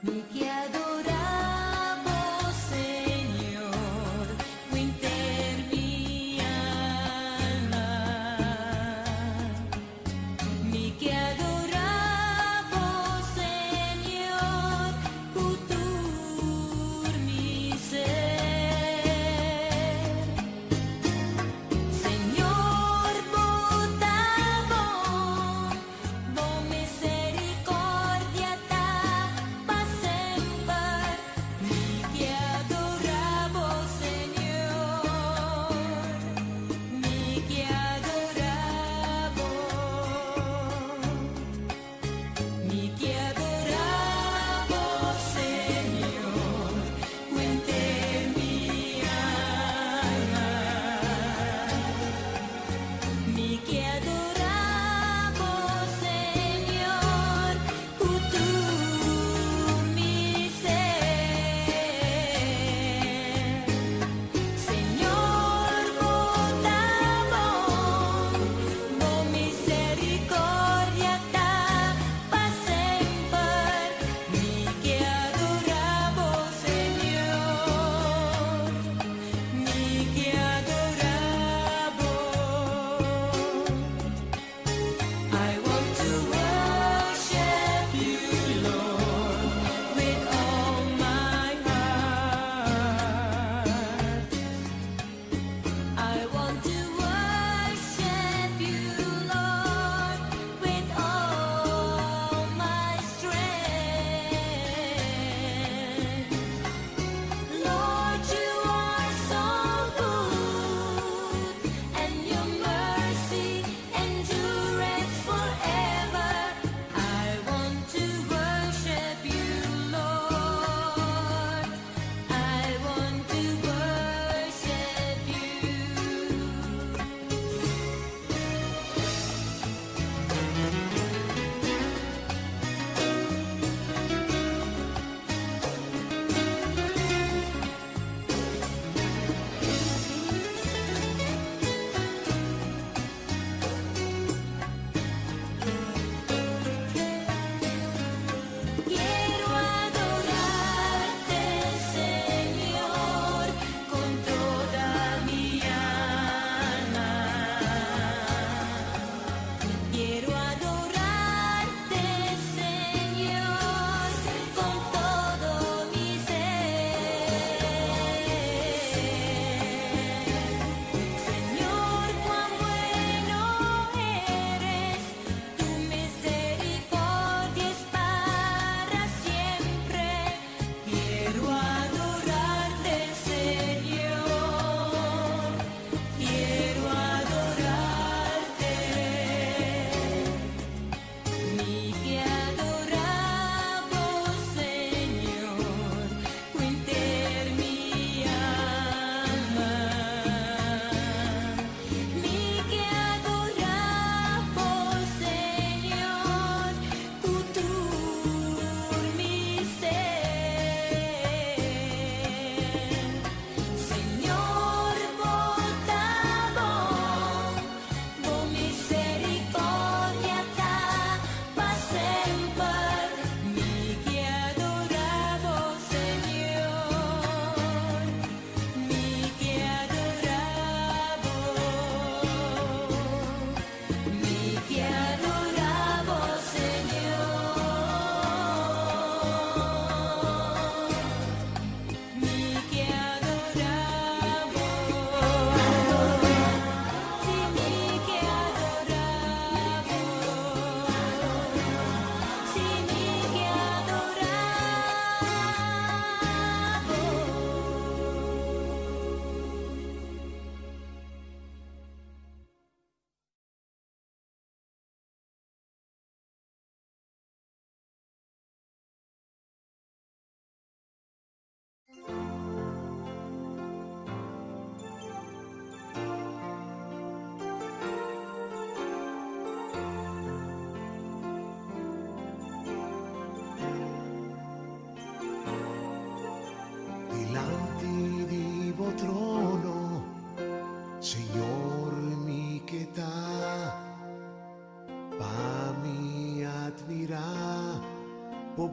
Mi ke adorá Bo, Señor, ku henter mi alma. Mi ke adorá Bo, Señor, ku tur mi ser. Señor, Bo ta bon, Bo miserikòrdia ta pa semper.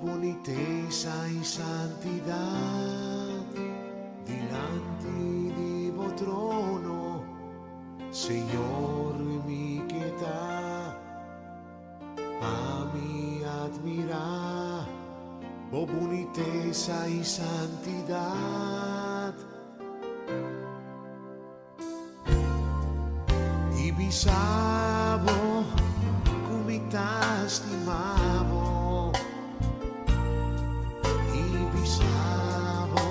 Bunitesa i santidat dilanti di bo trono, Señor mi ke ta. Pa mi admirá bo bunitesa i santidat. I bisa bo ku mi ta stima bo. I bisa bo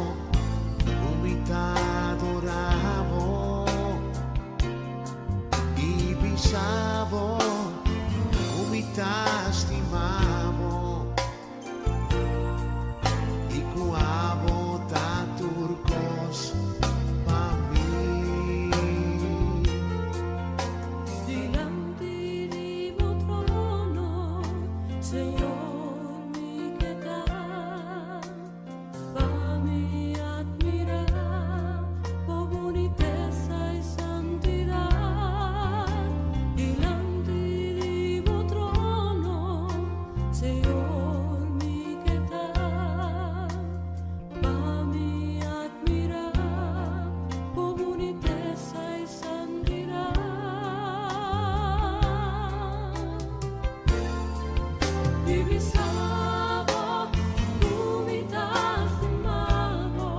ku mi ta adora bo. I bisa bo ku mi ta stima bo. I ku abo ta tur kos pa mi. Dilanti di bo trono, Señor, mi ke ta. Pa mi admirá bo bunitesa i santidat. Dilanti di bo trono, Señor, mi ke ta. Pa mi admirá bo bunitesa i santidat. I bisa bo ku mi ta stima bo.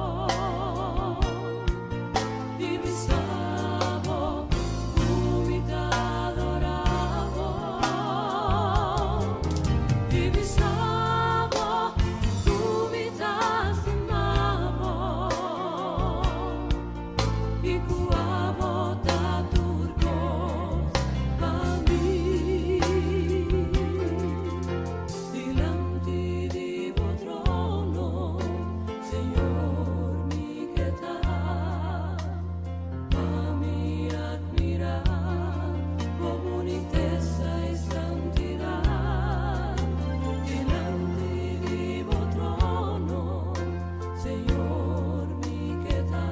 I bisa bo ku mi ta adorá bo. I bisa bo ku mi ta stima bo. I ku abo ta tur kos pa mi. Dilanti di bo trono, Señor, mi ke ta. Pa mi admirá bo bunitesa i santidat. Dilanti di bo trono, Señor, mi ke ta.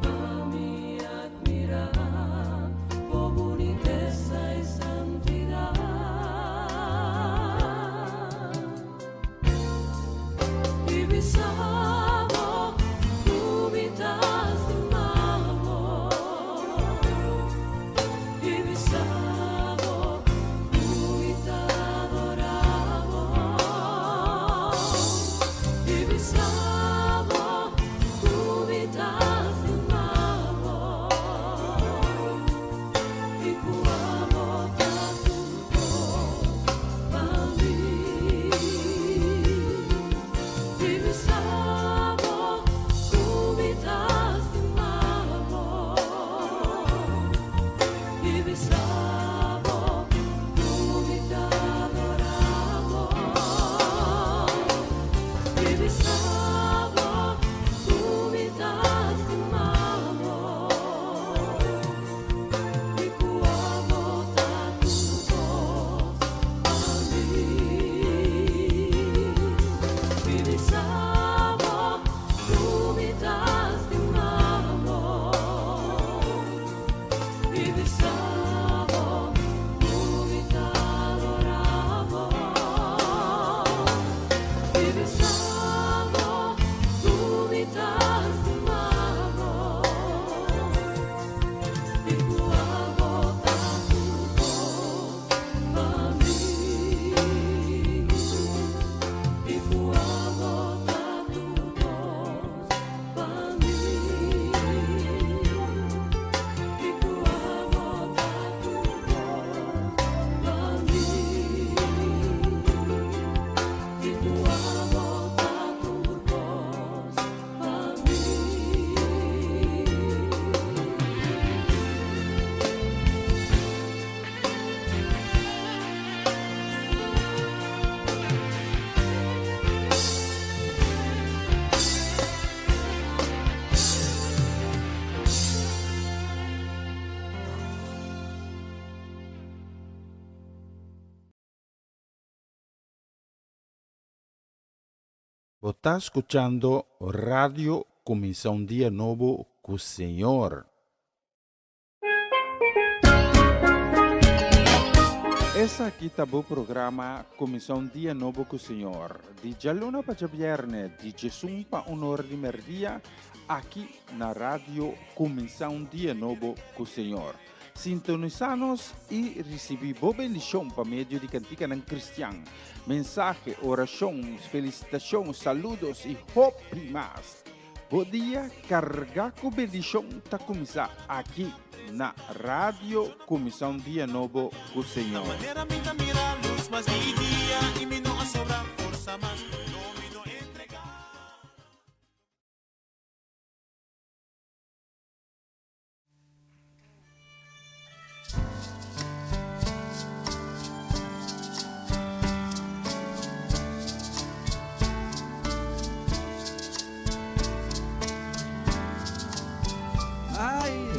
Pa mi admirá bo bunitesa i santidat. I bisa bo ku mi ta stima bo. I bisa bo ku mi ta adorá bo. I bisa bo ku mi ta stima bo. I ku abo ta tur kos pa mi. I bisa bo ku mi ta stima bo. I bisa bo ku mi ta adorá bo. I bisa bo ku mi ta stima bo. I ku abo ta tur kos pa mi. I bisa bo ku mi ta stima bo. I bisa bo ku mi ta adorá bo. I bisa bo ku mi ta stima bo. I ku abo ta tur kos pa mi. I ku abo ta tur kos pa mi. I ku abo ta tur kos pa mi. I ku abo ta tur kos pa mi. Bo ta skuchando Radio Kuminsá un Dia Nobo ku Señor. Esaki ta bo programa Kuminsá un Dia Nobo ku Señor, di djaluna pa djabièrnè, di djesun pa un ora di mèrdia, aki na Radio Kuminsá un Dia Nobo ku Señor. Sintonisá nos i risibí bo bendishon pa medio di kantikanan kristian, mensahe, orashon, felisitashon, saludos i hopi mas. Bo dia kargá ku bendishon ta kuminsá aki na Radio Kuminsá un Dia Nobo ku Señor.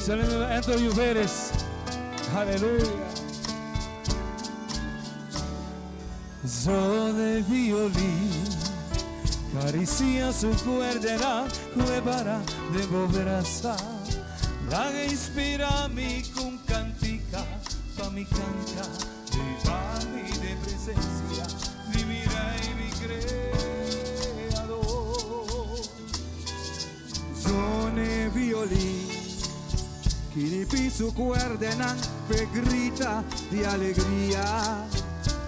Saludos Anthony Pérez. Aleluya. Zo de violín Caricia su cuerda para de brasa La inspira mi con cantica Pa mi canta pa mi de presencia Di mi rey, mi creador. Zone violín Kiripi su cuerda pe grita de alegría.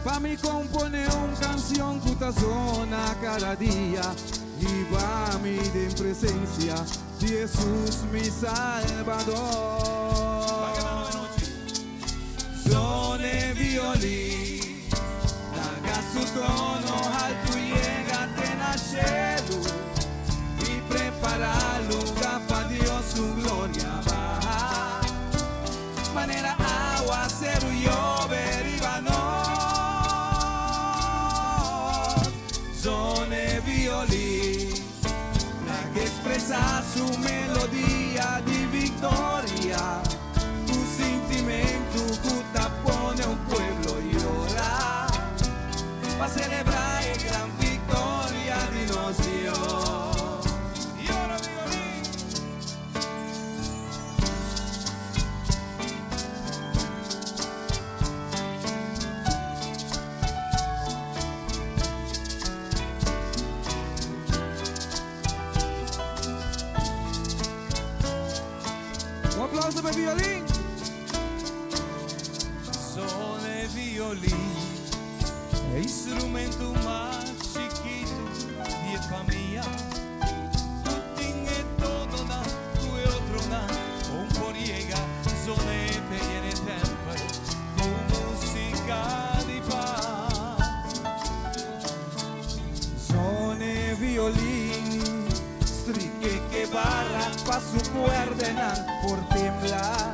Pa mi compone un canción que zona cada día. Y va mi de en presencia de Jesús mi Salvador. Zone violín, haga su tono alto y llega a cielo y prepara lugar pa Dios su gloria va. Manera aguacero llover y Zone violín, la que expresa su melodía de victoria. Tu sentimiento que pone un pueblo llorar pa celebrar la gran victoria de nos Dios. Llora violín. Un aplauso para el violín. Sole violín, instrumento más chiquito de familia. Tu tiene todo na, tu e otro na, un por llega, sole te llene tempo, con música de paz. Zone violín, strique que barra pa su cuerda por temblar.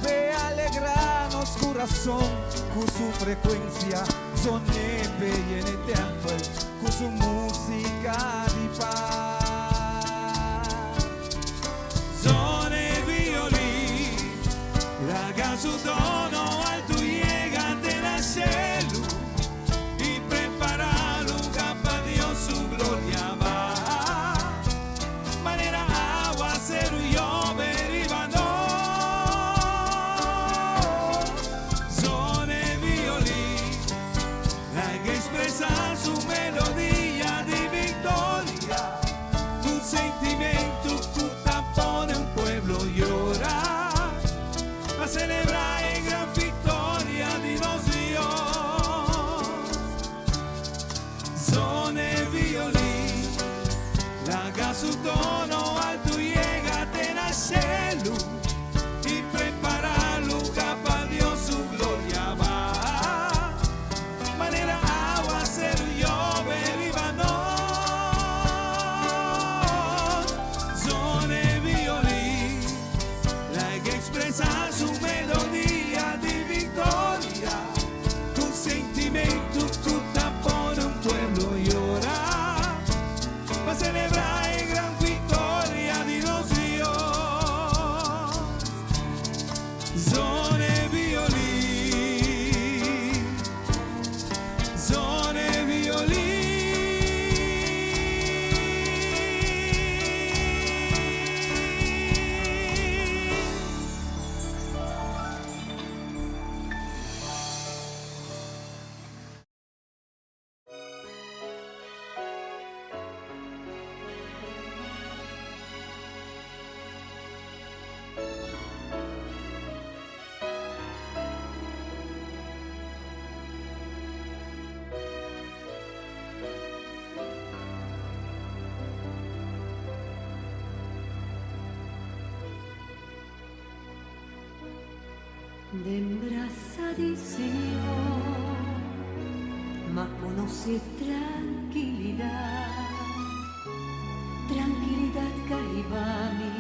Ve alegrarnos corazón con su frecuencia. Zone pe llene temple con su música de paz. Zone violín, haga su tono alto llega de la cielo y prepara lugar pa Dios su gloria va. Manera aguacero y llover y Zone violín, la que expresa su melodía de victoria. Den brasa di Señor m'a conoce tranquilidad, tranquilidad ca hiba mi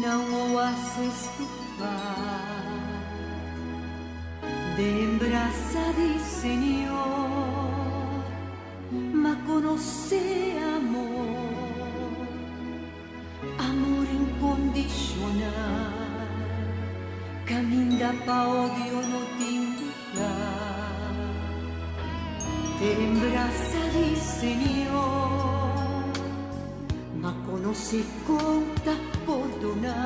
na un oasis di paz. Den brasa di Señor m'a conoce amor. Amor incondicional, caminda pa odio no tin lugar. Den brasa di Señor, m'a conoce con ta pordona,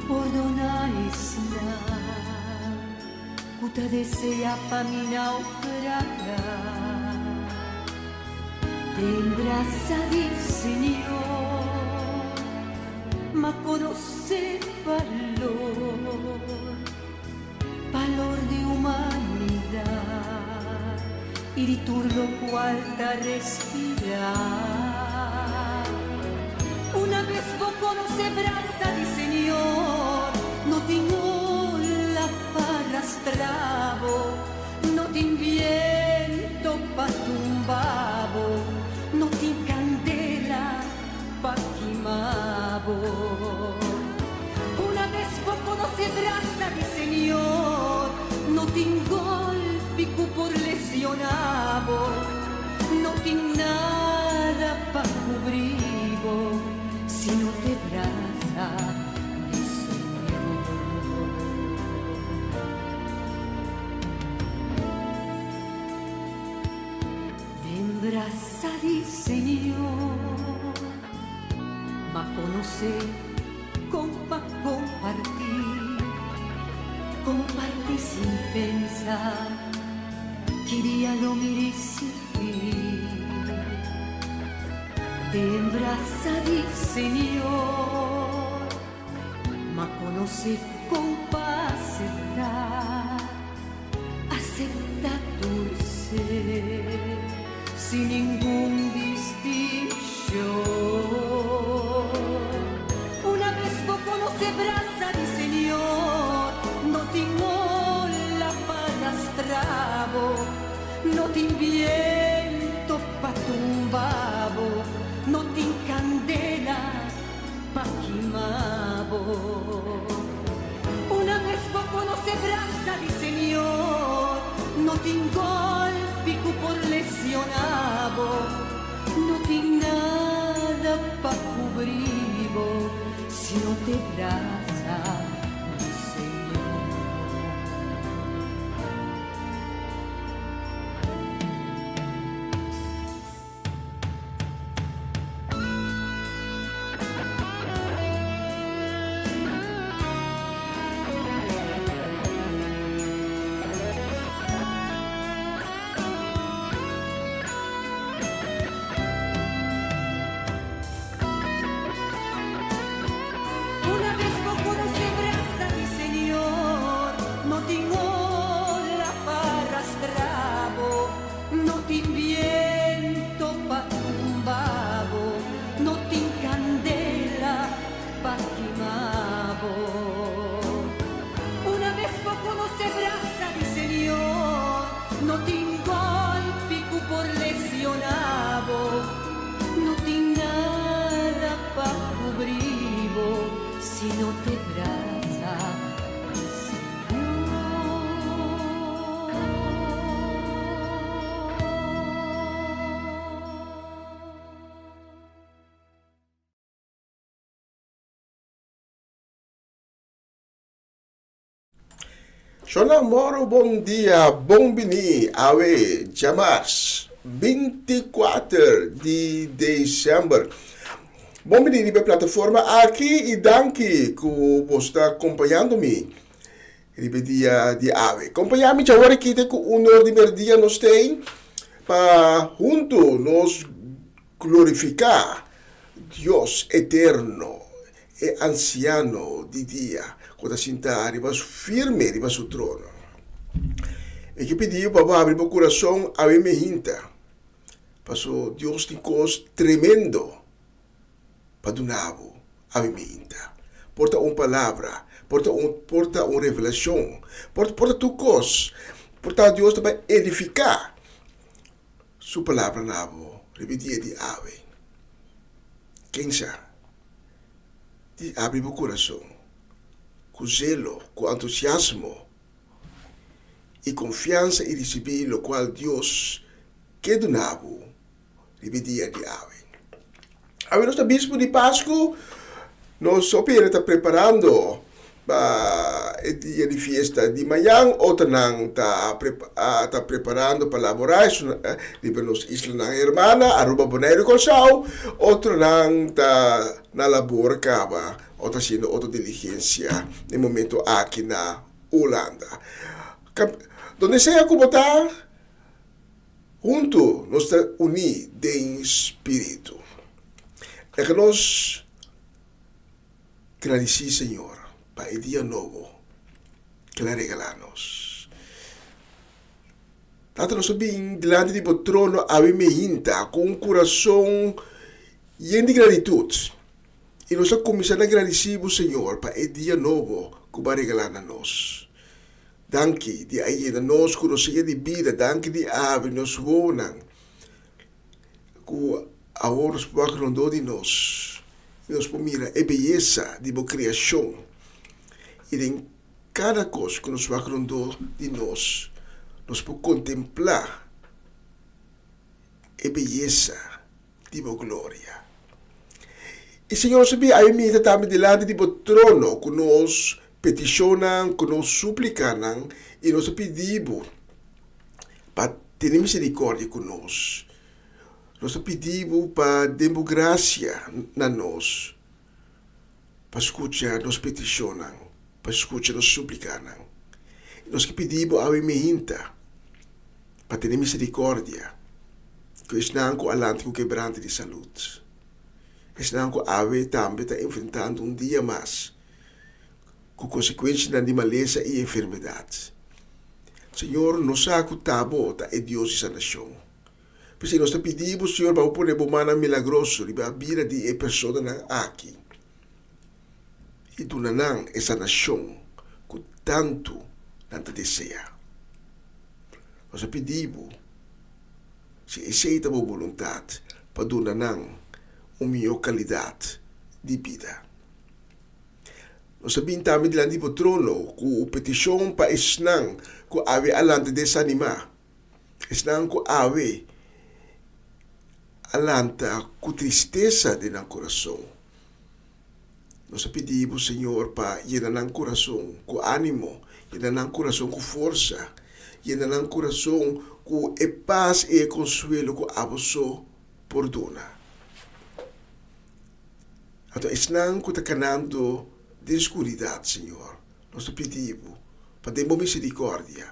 pordona esnan cu ta desea pa mi naufraga. Den brasa di Señor m'a conoce balor, balor di humanidad y di tur locual ta respira. Una vez bo conoce brasa di Señor, no tin ola pa rastrabo, No tin biento pa tumba bo, no tin candela pa kima bo. Una bes bo conoce brasa di Señor, no tin golpi cu por lesiona bo, no tin nada pa cubri bo si no te brasa di Señor. Den brasa di Señor m'a conoce con pa comparti, comparti sin pensa ki dia lo mi ricibi. Den brasa di Señor M'a conoce con pa acepta, acepta tur ser sin ningun distincion. Una bes bo conoce brasa di Señor, no tin ola pa rastra bo, no tin biento pa tumba bo, no tin candela Pa kima bo. Una bes bo konosé brasa di Señor, no tin golpi ku por lesioná bo, no tin nada pa kubrí bo si no te brasa di Señor. Una bes bo conoce brasa di Señor, no tin ola pa rastra bo. No tin biento pa tumba bo, no tin candela pa kima bo. Una bes bo conoce brasa di Señor, no tin golpi cu por lesiona bo, no tin nada pa cubri bo si no te brasa di Señor. Shona Moro bon dia, bon bini awe djamars 24 di december. Bon bini riba e plataforma aki y danki cu bo sta acompañando mi Riba e dia di awe. Kompañá mi djawor aki te ku un or di merdia nos t'ei pa huntu nos glorifiká Dios eterno, e Ansiano di Dia ku ta sintá riba firme riba su trono. Mi ke pidi bo pa bo habri bo kurason awe mehinta, paso Dios tin kos tremendo pa duna bo awe meinta. Por ta un palabra, por ta un por ta un revelashon, por por ta tur kos. Por ta Dios ta bai edifiká su palabra na bo riba e dia di awe. Ken sa? Di abri bo kurason ku zelo, ku entusiasmo i konfiansa i risibí lokual Dios ke duna bo riba e dia di awe. Awe nos ta bispu di Pasku, nos hopi hende ta preparando pa e dia di fiesta di mañan, otronan ta ta preparando pa laborá riba nos islanan hermana, Aruba, Boneiru i Kòrsou, otronan ta na labor kaba òf ta hasiendo otro diligensia na e momento aki na Hulanda. Donde sea ku bo ta, Huntu nos ta uní den spiritu. Laga nos gradisí Señor pa e dia nobo ku El a regalá nos. Tata, nos ta bin dilanti di bo trono awe meinta ku un kurason yen di gratitut i nos ta kuminsá na gradisí bo, Señor, pa e dia nobo ku bo a regalá na nos. Danki di a yena nos ku nos seña di bida, danki di a habri nos wowonan ku awor nos por wak rondó di nos i nos por mira e beyesa di bo kreashon i den kada kos ku nos wak rondó di nos, nos por kontemplá e beyesa di bo gloria. I Señor sabí a mita tambe dilanti di bo trono ku nos petishonnan, ku nos suplikanan, i nos ta pidi bo pa tene miserikòrdia ku nos. Nos ta pidi bo pa den bo grasia na nos, pa skucha nos petishonnan, pa skucha nos suplikanan. I nos ke pidi bo awe meinta pa tene miserikòrdia ku esnan ku a lanta ku kebrante di salud, esnan ku awe tambe ta enfrentando un dia mas ku konsekuensianan di malesa i enfermedat. Señor, nos sa ku ta bo ta e Dios di sanashon. P'esei nos ta pidi bo, Señor, pa bo pone bo mannan milagroso riba bida di e personanan aki i duna nan e sanashon ku tantu nan ta desea. Nos a pidi bo, si esei ta bo boluntat, pa duna nan un mihó kalidat di bida. Nos a bin tambe dilanti di bo trono ku petishon pa esnan ku awe a lanta desanimá. Esnan ku awe a lanta ku tristesa den nan kurason. Nos a pidi bo, Señor, pa yena nan kurason ku ánimo, yena nan kurason ku forsa, yena nan kurason ku e pas i e konsuelo ku abo so por duna. Anto esnan ku ta kanando den skuridat, Señor, nos ta pidi bo pa den bo miserikòrdia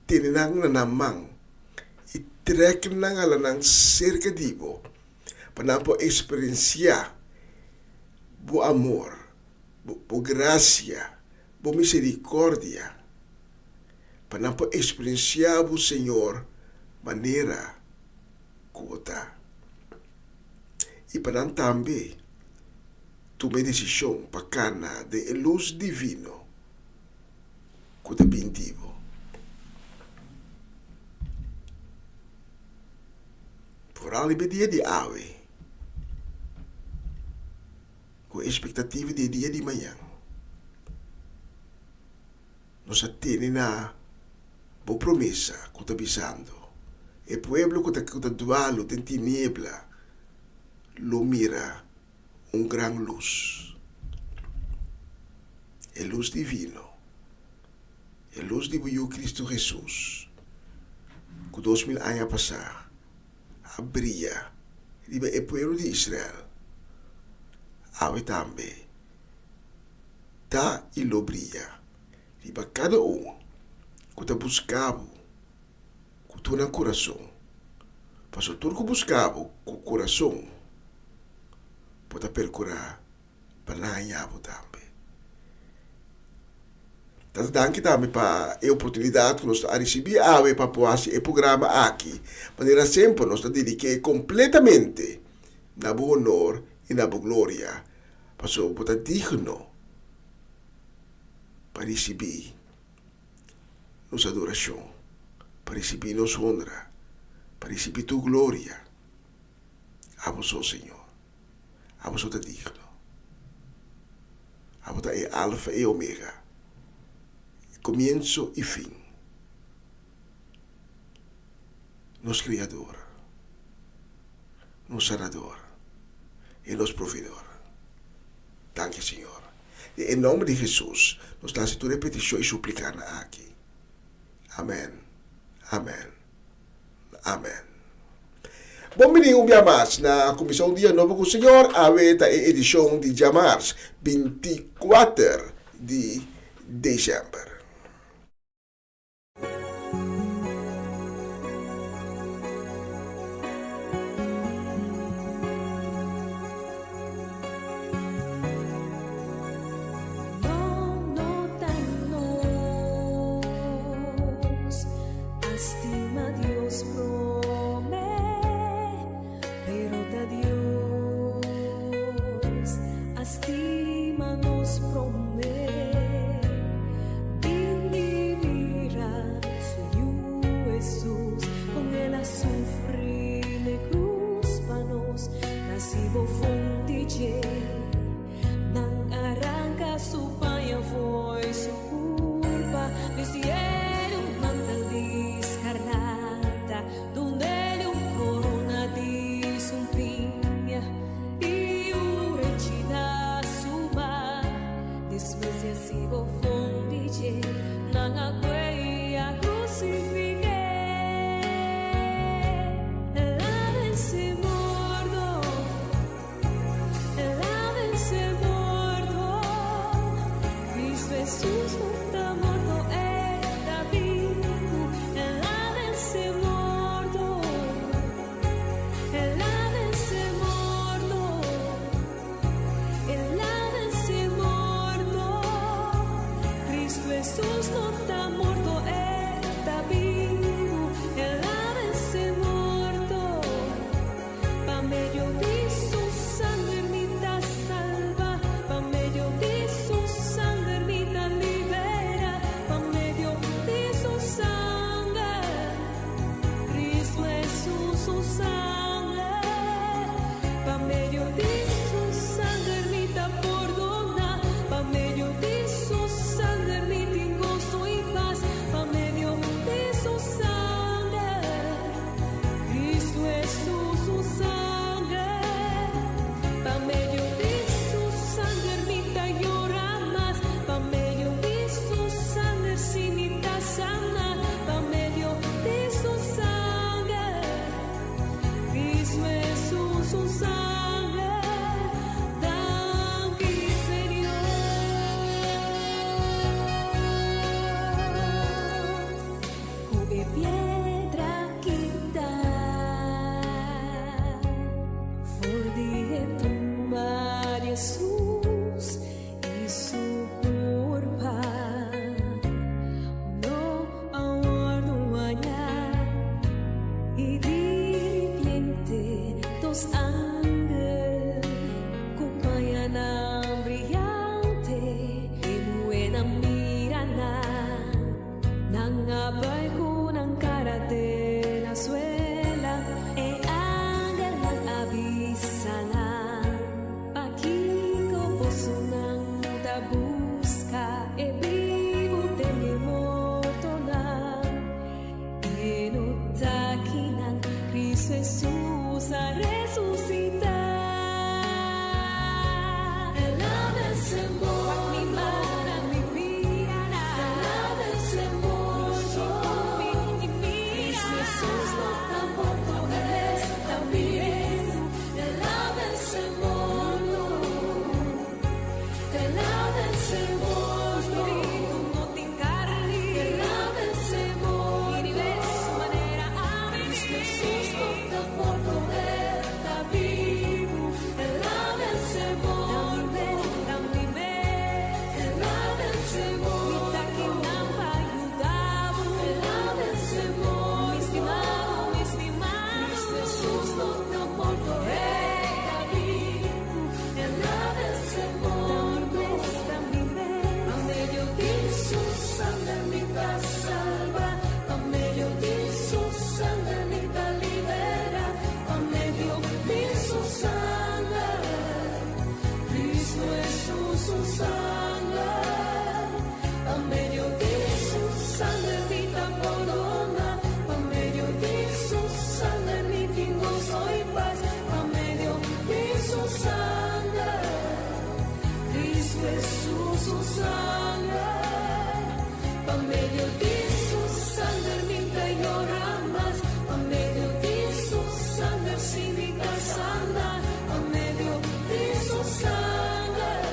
Tene nan na nan man i trek nan hala nan serka di bo, pa nan por eksperensiá bo amor, bo grasia, bo miserikòrdia, pa nan por eksperensiá bo, Señor, manera ku bo ta. I pa nan tambe tuma e desishon pa kana den e lus divino. ku ta bin di bo. Foral riba e dia di awe, ku espektativa di e dia di mañan, nos a tene na bo promesa ku ta bisando, E pueblo ku ta ku ta dualu den tiniebla lo mira un gran lus, e lus divino, e lus di bo Yu Cristo Jesus, ku 2000 aña pasá a bria riba e pueblo di Israel, awe tambe ta i lo bria riba kada un ku ta buska bo ku tur nan kurason. Pasobra tur ku buska bo ku kurason, bo ta perkurá pa nan haña bo tambe. Tata danki tambe pa e oportunidat ku nos a risibí awe pa por hasi e programa aki. Manera semper nos ta dedik'é kompletamente na bo honor i na bo gloria. Pasobra bo ta digno pa risibí nos adorashon, pa risibí nos honra, pa risibí tur gloria. Abo so, Señor. Abo so ta digno. Abo ta e Alfa i Omega, e komienso i fin. Nos Kriador, nos Sanador i nos Proveedor. Danki, Señor. Den e nomber di Hesus nos ta hasi tur e petishon i suplikanan aki. Amen. Amen. Amen. Bon bini un bia mas na Kuminsá un Dia Nobo ku Señor. Awe ta e edishon di djamars 24 di desèmber. No, no ta nos a stima Dios promé, pero ta Dios a stima nos promé. Bini mira su Yu Hesus, con el a sufri n'e cruz pa nos, Recibo fonti dje. Nan a ranca su paña fo'i su curpa, Bisti'el un mantel di scarlata, Dun'el un corona di sumpiña i un renchi na su man. Despues di hasi bofon di dje, nan a kue i a crucifiqu'é. El a vense morto. El a vense morto. Cristo Hesus no ta morto, e ta bibu. El a vense morto. El a vense morto. El a vense morto. Cristo Hesus no ta morto, e ta bibu. El a vense morto. Pa medio di su sanger mi ta salba, pa medio di su sanger mi ta libera, pa medio di su sanger, Cristo Hesus su sanger, pa medio di su sanger mi ta pordona, pa medio di su sanger mi tin goso i pas, pa medio di su sanger. Cristo Hesus su sanger, pa medio di su sanger mi ta yora mas, pa medio di su sanger si mi ta sana, pa medio di su sanger, Cristo Hesus su sanger, danki Señor. Ku e piedra kita for di e tumba di Hesus i su kurpa no a wòrdu hañá. I di ripiente dos angel ku pañanan briante e muhénan mira nan. Nan a bai ku nan kara te na suela, e angelnan a bisa nan, Pakiko bosonan ta buska e bibu den e mortonan? E no ta akinan, Cristo Hesus a resusitá. asina mi ta sana pa medio di su sanger.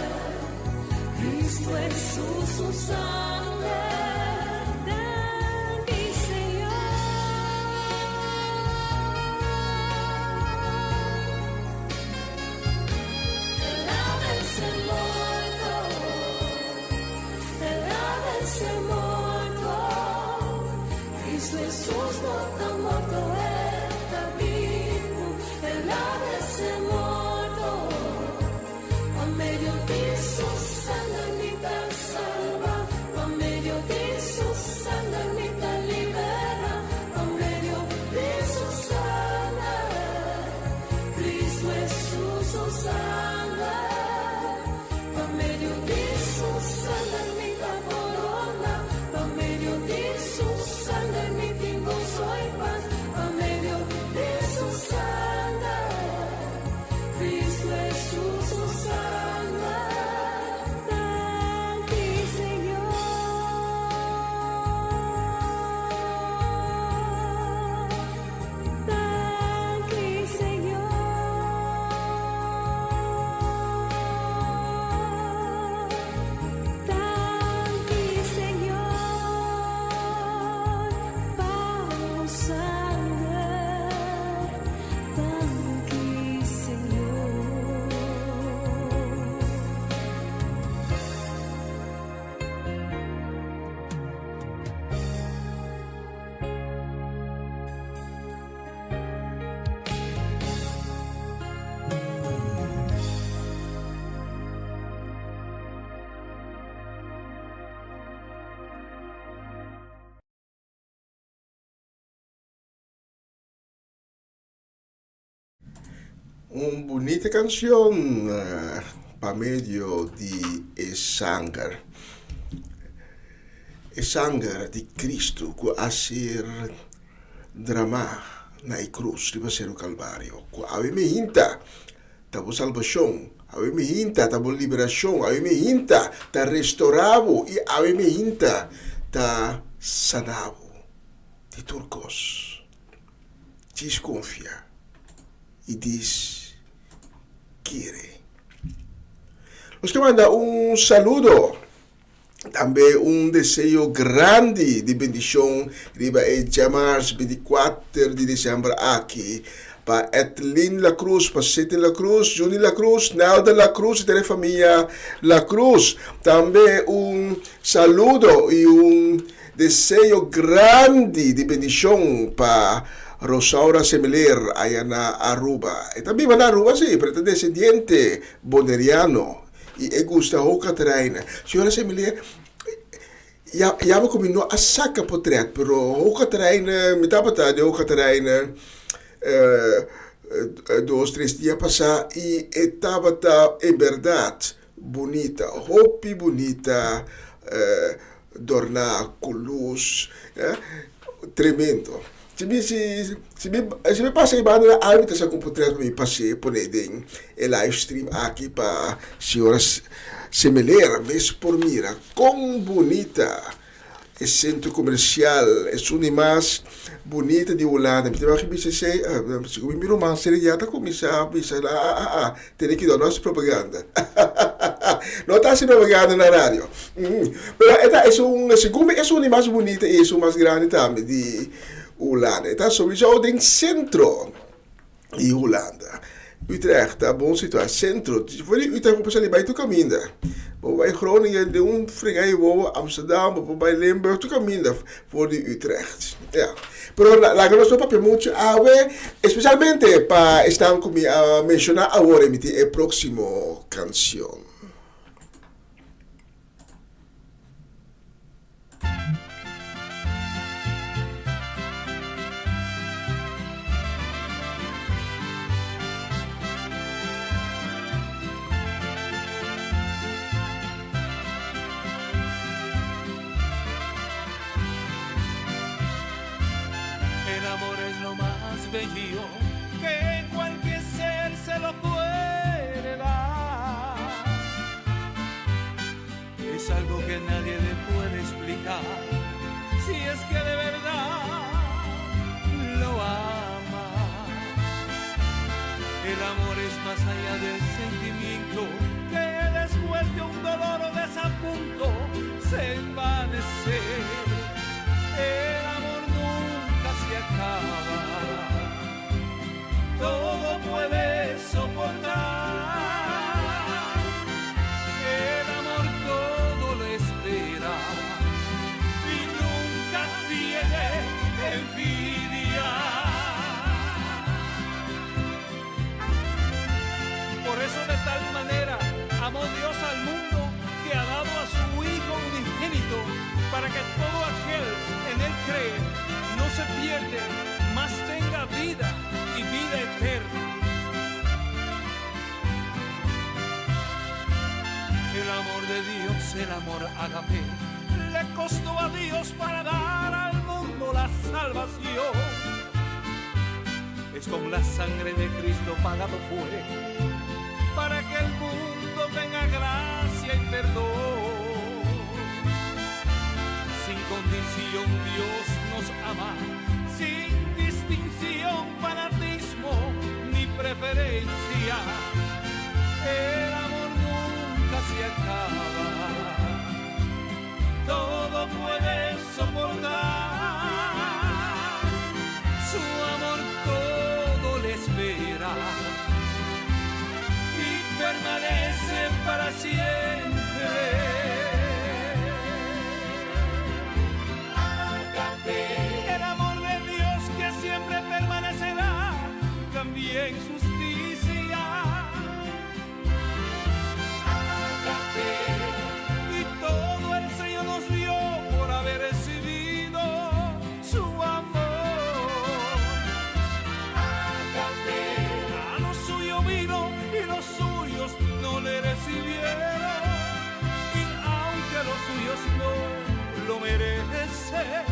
Cristo Jesus su sanger. Danki Señor. El a vence morto. El a vence morto. Cristo Jesus no ta morto, e ta bibu. El a vence morto. Pa medio di su sanger mi ta salba. Pa medio di su sanger mi ta libera. Pa medio di su sanger. Cristo Jesus su sanger. Pa medio di su sanger mi ta pordoná. Pa medio di su sanger mi tin goso i pas. Pa medio di su sanger. Cristo Jesus su sanger. Danki Señor. Danki Señor. Danki Señor. Pa bo sanger. Danki Señor. Un bunita canción pa medio di e sanger. E sanger di Cristo cu a ser dramá na e cruz riba Seru Calvario. Cu awe mi hinta ta bo salbacion, awe mi hinta ta bo liberacion, awe mi hinta ta restorá bo y awe mi hinta ta saná bo di tur cos. Djis konfia i dis kere. Nos ke manda un saludo, tambe un deseo grandi di bendishon riba e djamars 24 di desèmber aki pa Edlin La Cruz, pa Sidney La Cruz, Juni La Cruz, Nelda La Cruz i tur e famia La Cruz. Tambe un saludo i un Deseo grandi di bendicion pa Rosaura Semiler aya na Aruba. E ta biba na Aruba si, pero e ta descendiente Boneriano y e gusta ho Catharijne. Señora Semiler, ya ya cu mi no a saca potret, pero ho Catharijne, mi tabata den ho Catharijne dos tres dia pasa y e tabata en berdad Bunita, hopi bunita dorná ku lus, tremendo. Si mi si mi si mi pasa e banda nan algu ta sa ku por tres pa mi pas'é pone den e live stream aki pa señora Semeler mes por mira kon bunita E sentro komersial esun di mas bunita di Hulanda. Mi ta wak bisa esei, segun mi ruman seri ya ta kuminsá bisa, ah ah ah ah, tene kidó, no hasi propaganda. No ta hasi propaganda na radio. Pero e ta esun, segun mi esun di mas bunita i esun mas grandi tambe di Hulanda. E ta souiso den sentro di Hulanda. Utrecht ta bon situá, sentro. For di Utrecht bo por sali bai tur kaminda. Bo por bai Groningen den un fregá i wowo, Amsterdam, bo por bai Limburg, tur kaminda for di Utrecht. Ya. Pero laga nos no papia muchu awe, espesialmente pa esnan ku mi a menshoná awor e mi tin e próksimo kanshon. El amor es lo más bello que cualquier ser se lo puede dar. Es algo que nadie le puede explicar. El amor es más allá del sentimiento que después de un dolor o desapunto se envanece. El amor nunca se acaba, todo puede soportar. El amor todo lo espera y nunca tiene envidia. Por eso de tal manera amó Dios al mundo que ha dado a su Hijo unigénito para que todo aquel en él cree no se pierde, mas tenga vida y vida eterna. El amor de Dios, el amor ágape, le costó a Dios para dar al mundo la salvación. Es con la sangre de Cristo pagado fue, para que el mundo tenga gracia y perdón. Sin condición Dios nos ama, sin distinción, fanatismo ni preferencia. El amor nunca se acaba, todo puede soportar. Su amor todo le espera y permanece para siempre. El amor de Dios que siempre permanecerá, también justicia. Y todo el Señor nos dio por haber recibido su amor. A lo suyo vino y los suyos no le recibieron. Y aunque los suyos no lo merecen,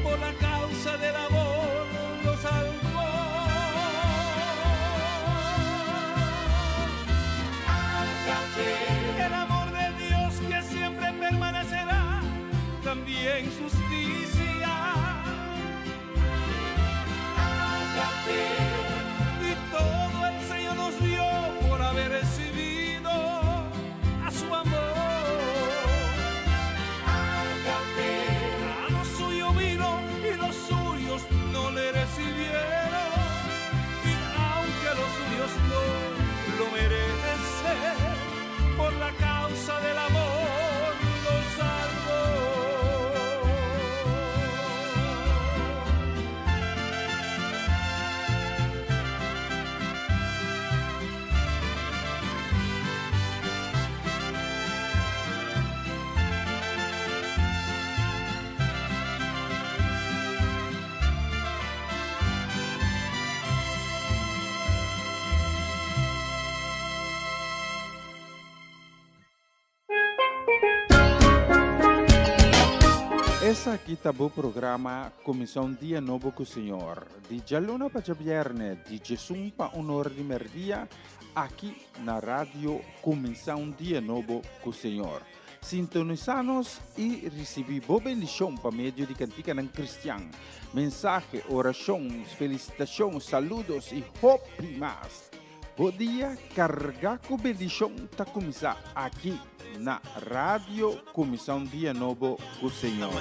por la causa del amor lo salvó. El amor de Dios que siempre permanecerá, también justicia. Y todo el Señor nos dio por haber recibido a su amor. A lo suyo vino y los suyos no le recibieron. Y aunque los suyos no lo merecen, por la causa del amor los salvó. Esaki ta bo programa Kuminsá un Dia Nobo ku Señor, di djaluna pa djabièrnè di djesun pa un ora di mèrdia, aki na Radio Kuminsá un Dia Nobo ku Señor. Sintonisá nos i risibí bo bendishon pa medio di kantikanan kristian, mensahe, orashon, felisitashon, saludos i hopi mas. Bo dia kargá ku bendishon ta kuminsá aki na Radio Kuminsá un Dia Nobo ku Señor.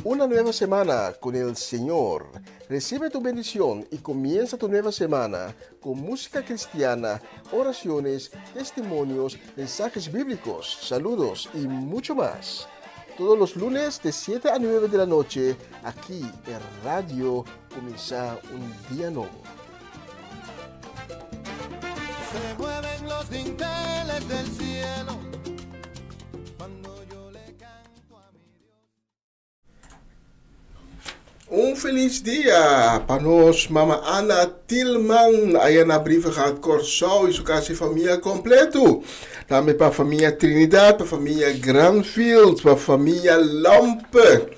Una nueva semana con el Señor. Recibe tu bendición y comienza tu nueva semana con música cristiana, oraciones, testimonios, mensajes bíblicos, saludos y mucho más. Todos los lunes de 7 a 9 de la noche, aquí en Radio Comienza un Día Nuevo. Se mueven los dinteles del cielo cuando yo le canto a mi Dios. Un felis dia pa nos Mama Ana Tilman aya na Brievengat Kòrsou i su kas i famia kompletu. Tambe pa famia Trinidad, pa famia Granfield, pa famia Lampe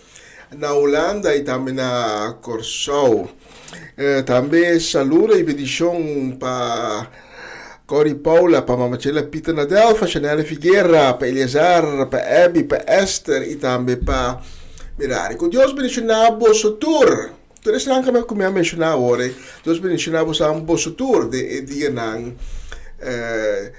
na Hulanda i tambe na Kòrsou. Tambe saludo i bendishon pa. Cory Paula, pa Mama Chela Pieter Nadelfa, Chanelle Figuera, pa Eleazar, pa Abby, pa Esther y tambe pa Mirari. Cu Dios bendiciona boso tur. Tur esnan cu mi a menciona awor, Dios bendiciona boso boso tur den e dianan eh,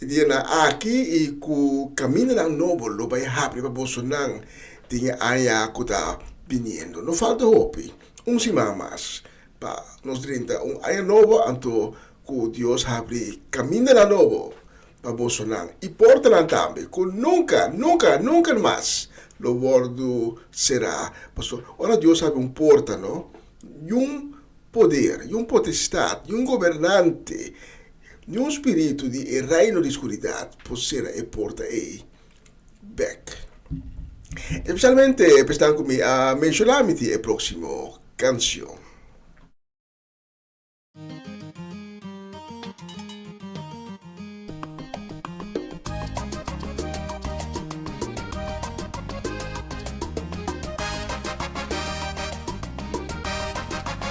dianan aki y cu camindanan nobo lo bay habri pa bosonan den e aña cu ta biniendo. No falta hopi, un siman mas pa nos drenta un aña nobo, anto cu Dios habri camindanan nobo pa bosonan y portanan tambe cu nunca, nunca, nunca mas lo wordo cera. Pasobra ora Dios habri un porta, no, niun poder, niun potestad, niun gobernante, niun spiritu di e reino di scuridad por cera e porta ey bek. Especialmente pesnan cu mi a menciona mi tin e proximo cancion.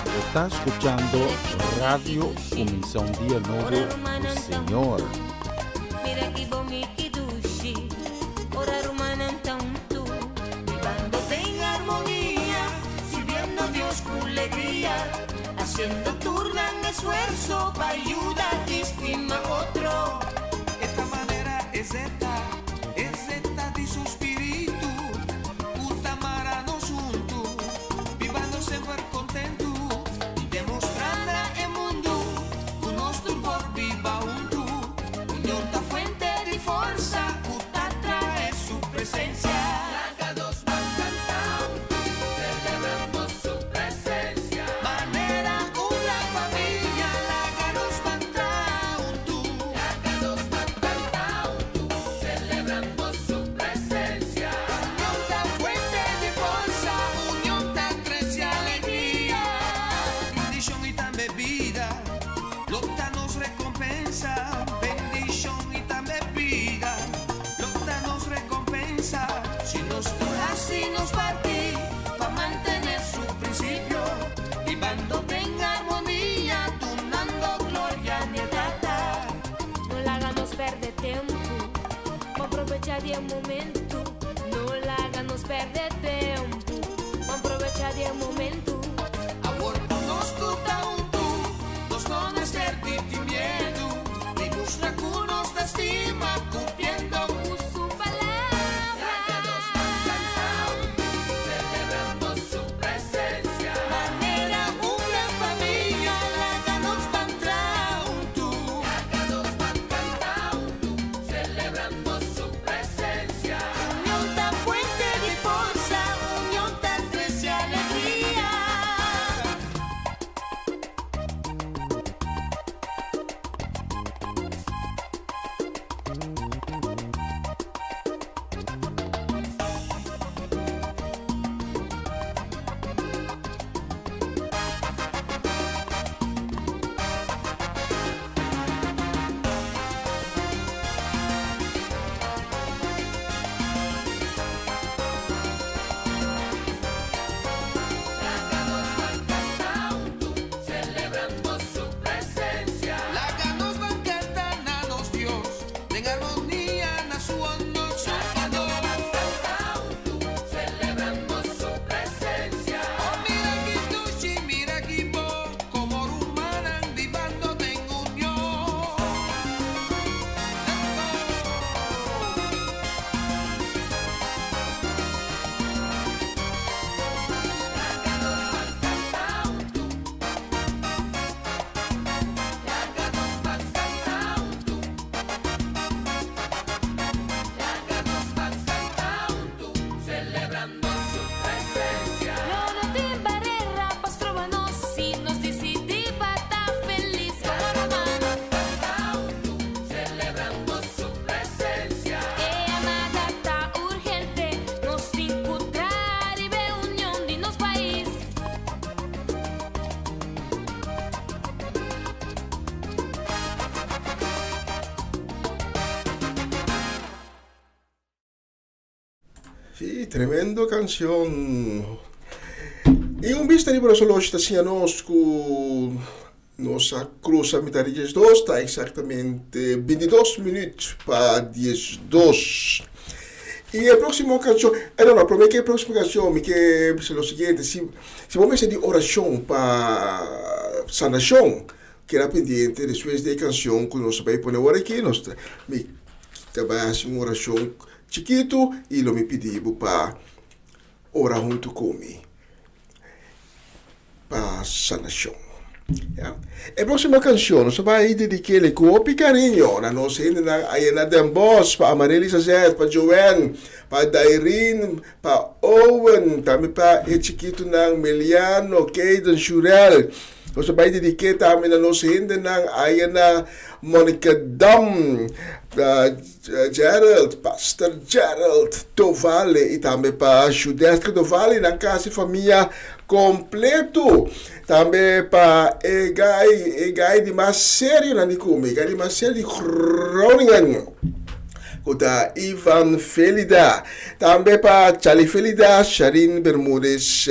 Bo ta scuchando Radio Cuminsa un Dia Nobo cu Señor. Sí, tremendo canción. Y un bista riba nos oloshi ta siña nos cu. Nos a cruza mitad di 12, ta exactamente 22 minuut pa 12. Y e próximo canción, eh no, no, prome que e próximo canción, mi ke bisa lo siguiente, si, si bo mester di oracion pa sanacion, keda pendiente despues di e canción cu nos ta bay pone awor aki, nos ta, mi ta bay haci un oracion chikito y lo mi pidi bo pa ora hunto cu mi. Pa sanashon. Ya. E próximo canción nos ta bai dedik'é ku hopi kariño na nos hendenan aya na Den Bosch, pa Amarelys Azet, pa Joanne, pa Dairin, pa Owen, tambe pa e chikitunan Meliano, Kayden, Shurel. Nos ta bai dedik'é tambe na nos hendenan aya na Monnikendam, pa Gerald, Pastor Gerald Dovale y tambe pa Judeska Dovale y nan casi famia completo. Tambe pa e guy, e guy di mas serio nan di cume, e guy di mas serio di Groningen, cu ta Ivan Felida. Tambe pa Charlie Felida, Sharin Bermudez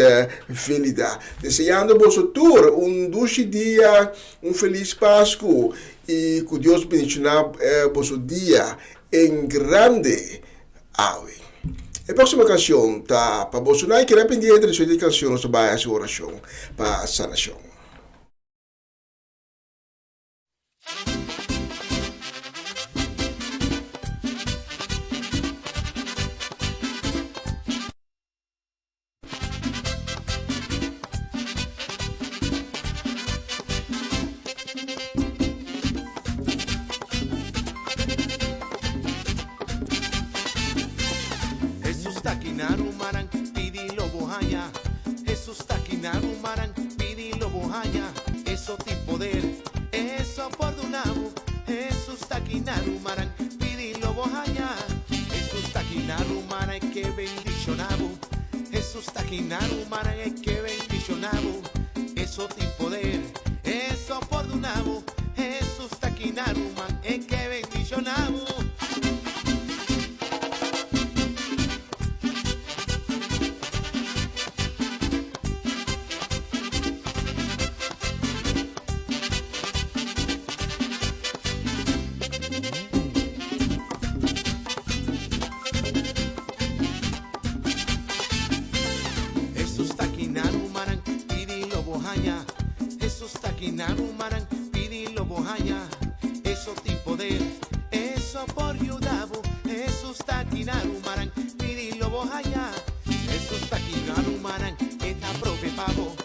Felida. Deseando boso tur un dushi dia, un feliz Pascu I ku Dios bendishoná boso dia en grande awe. E próksimo kanshon ta pa boso nan i keda pendiente despues di e kanshon nos ta bai hasi orashon pa sanashon. Hesus ta aki na rumannan, pidi lo bo haña. Hesus ta aki na rumannan, pidi lo bo haña. Eso tin poder, eso por duna bo. Hesus ta aki na rumannan, pidi lo bo haña. Hesus ta aki na rumannan, e ke bendishoná bo. Hesus ta aki na rumannan, e ke bendishoná bo. Eso tin poder, eso por duna bo. Hesus ta aki na ruman, e ke bendishoná bo. Hesus ta aki na rumannan, pidi lo bo haña. Hesus ta aki na rumannan, pidi lo bo haña. Eso tin poder, eso por yuda bo. Hesus ta aki na rumannan, pidi lo bo haña. Hesus ta aki na rumannan, e ta prove pa bo.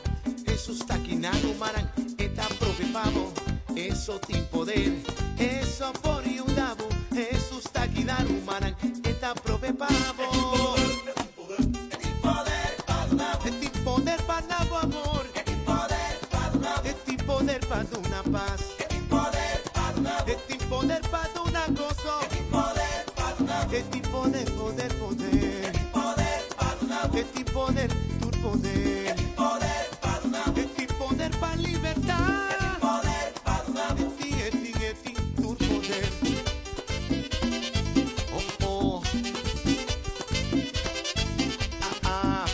Hesus ta aki na rumannan, e ta prove pa bo. Eso tin poder, eso por yuda bo. Hesus ta aki na rumannan, e ta prove pa bo. E tin poder pa duna bo amor. E tin poder pa duna pas. E tin poder pa duna goso. E tin poder, poder, poder. E tin poder, tur poder. E tin poder pa libertá. E tin, e tin, e tin tur poder. Oh, oh. Ah, ah.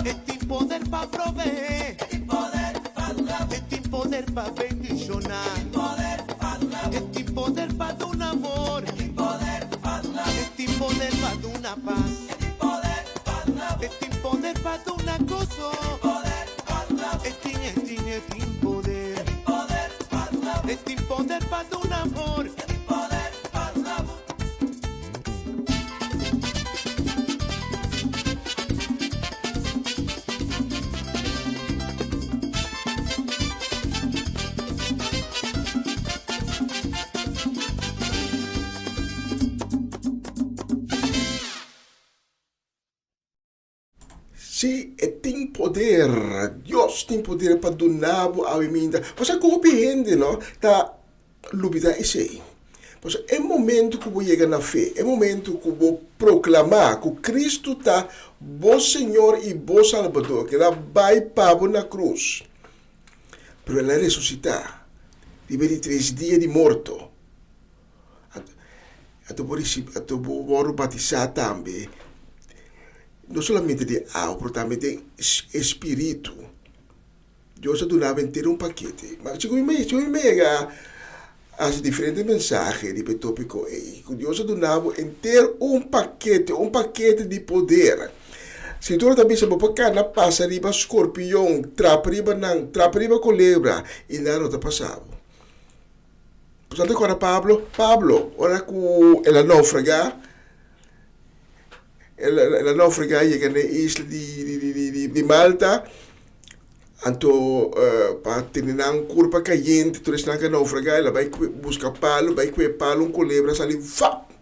E tin poder pa proveé. E tin poder pa bendishoná. E tin poder pa duna amor. E tin poder pa duna pas. E tin poder pa duna goso. E tin, e tin, e tin poder. E tin poder pa duna amor. Sí, e tin poder. Dios tin poder pa duna bo awe minda. Pasobra ku hopi hende no ta lubida esei. Pasobra e momento ku bo yega na fe, e momento ku bo proklamá ku Kristu ta bo Señor i bo Salbador, ku el a bai pa bo na krus, pero el a resusitá riba di tres dia di morto, Anto bo ricibi, anto bo wòrdu batisá tambe, no solamente den awa, pero tambe den e spiritu. Dios a duna bo henter un pakete. Ma segun mi, segun mi yega a hasi diferente mensahe riba e tópiko ei, ku Dios a duna bo henter un pakete, un pakete di poder. Skritura ta bisa bo por kana pasa riba skorpion, trapa riba nan, trapa riba kolebra, i nada no ta pasa bo. Bo ta kòrda Pablo? Pablo, ora ku el a naufragá, el a naufragá yega na e isla di Malta, anto pa tene nan kurpa kayente tur esnan ku a naufragá, el a bai buska palu, bai kue palu, un kolebra a sali vap!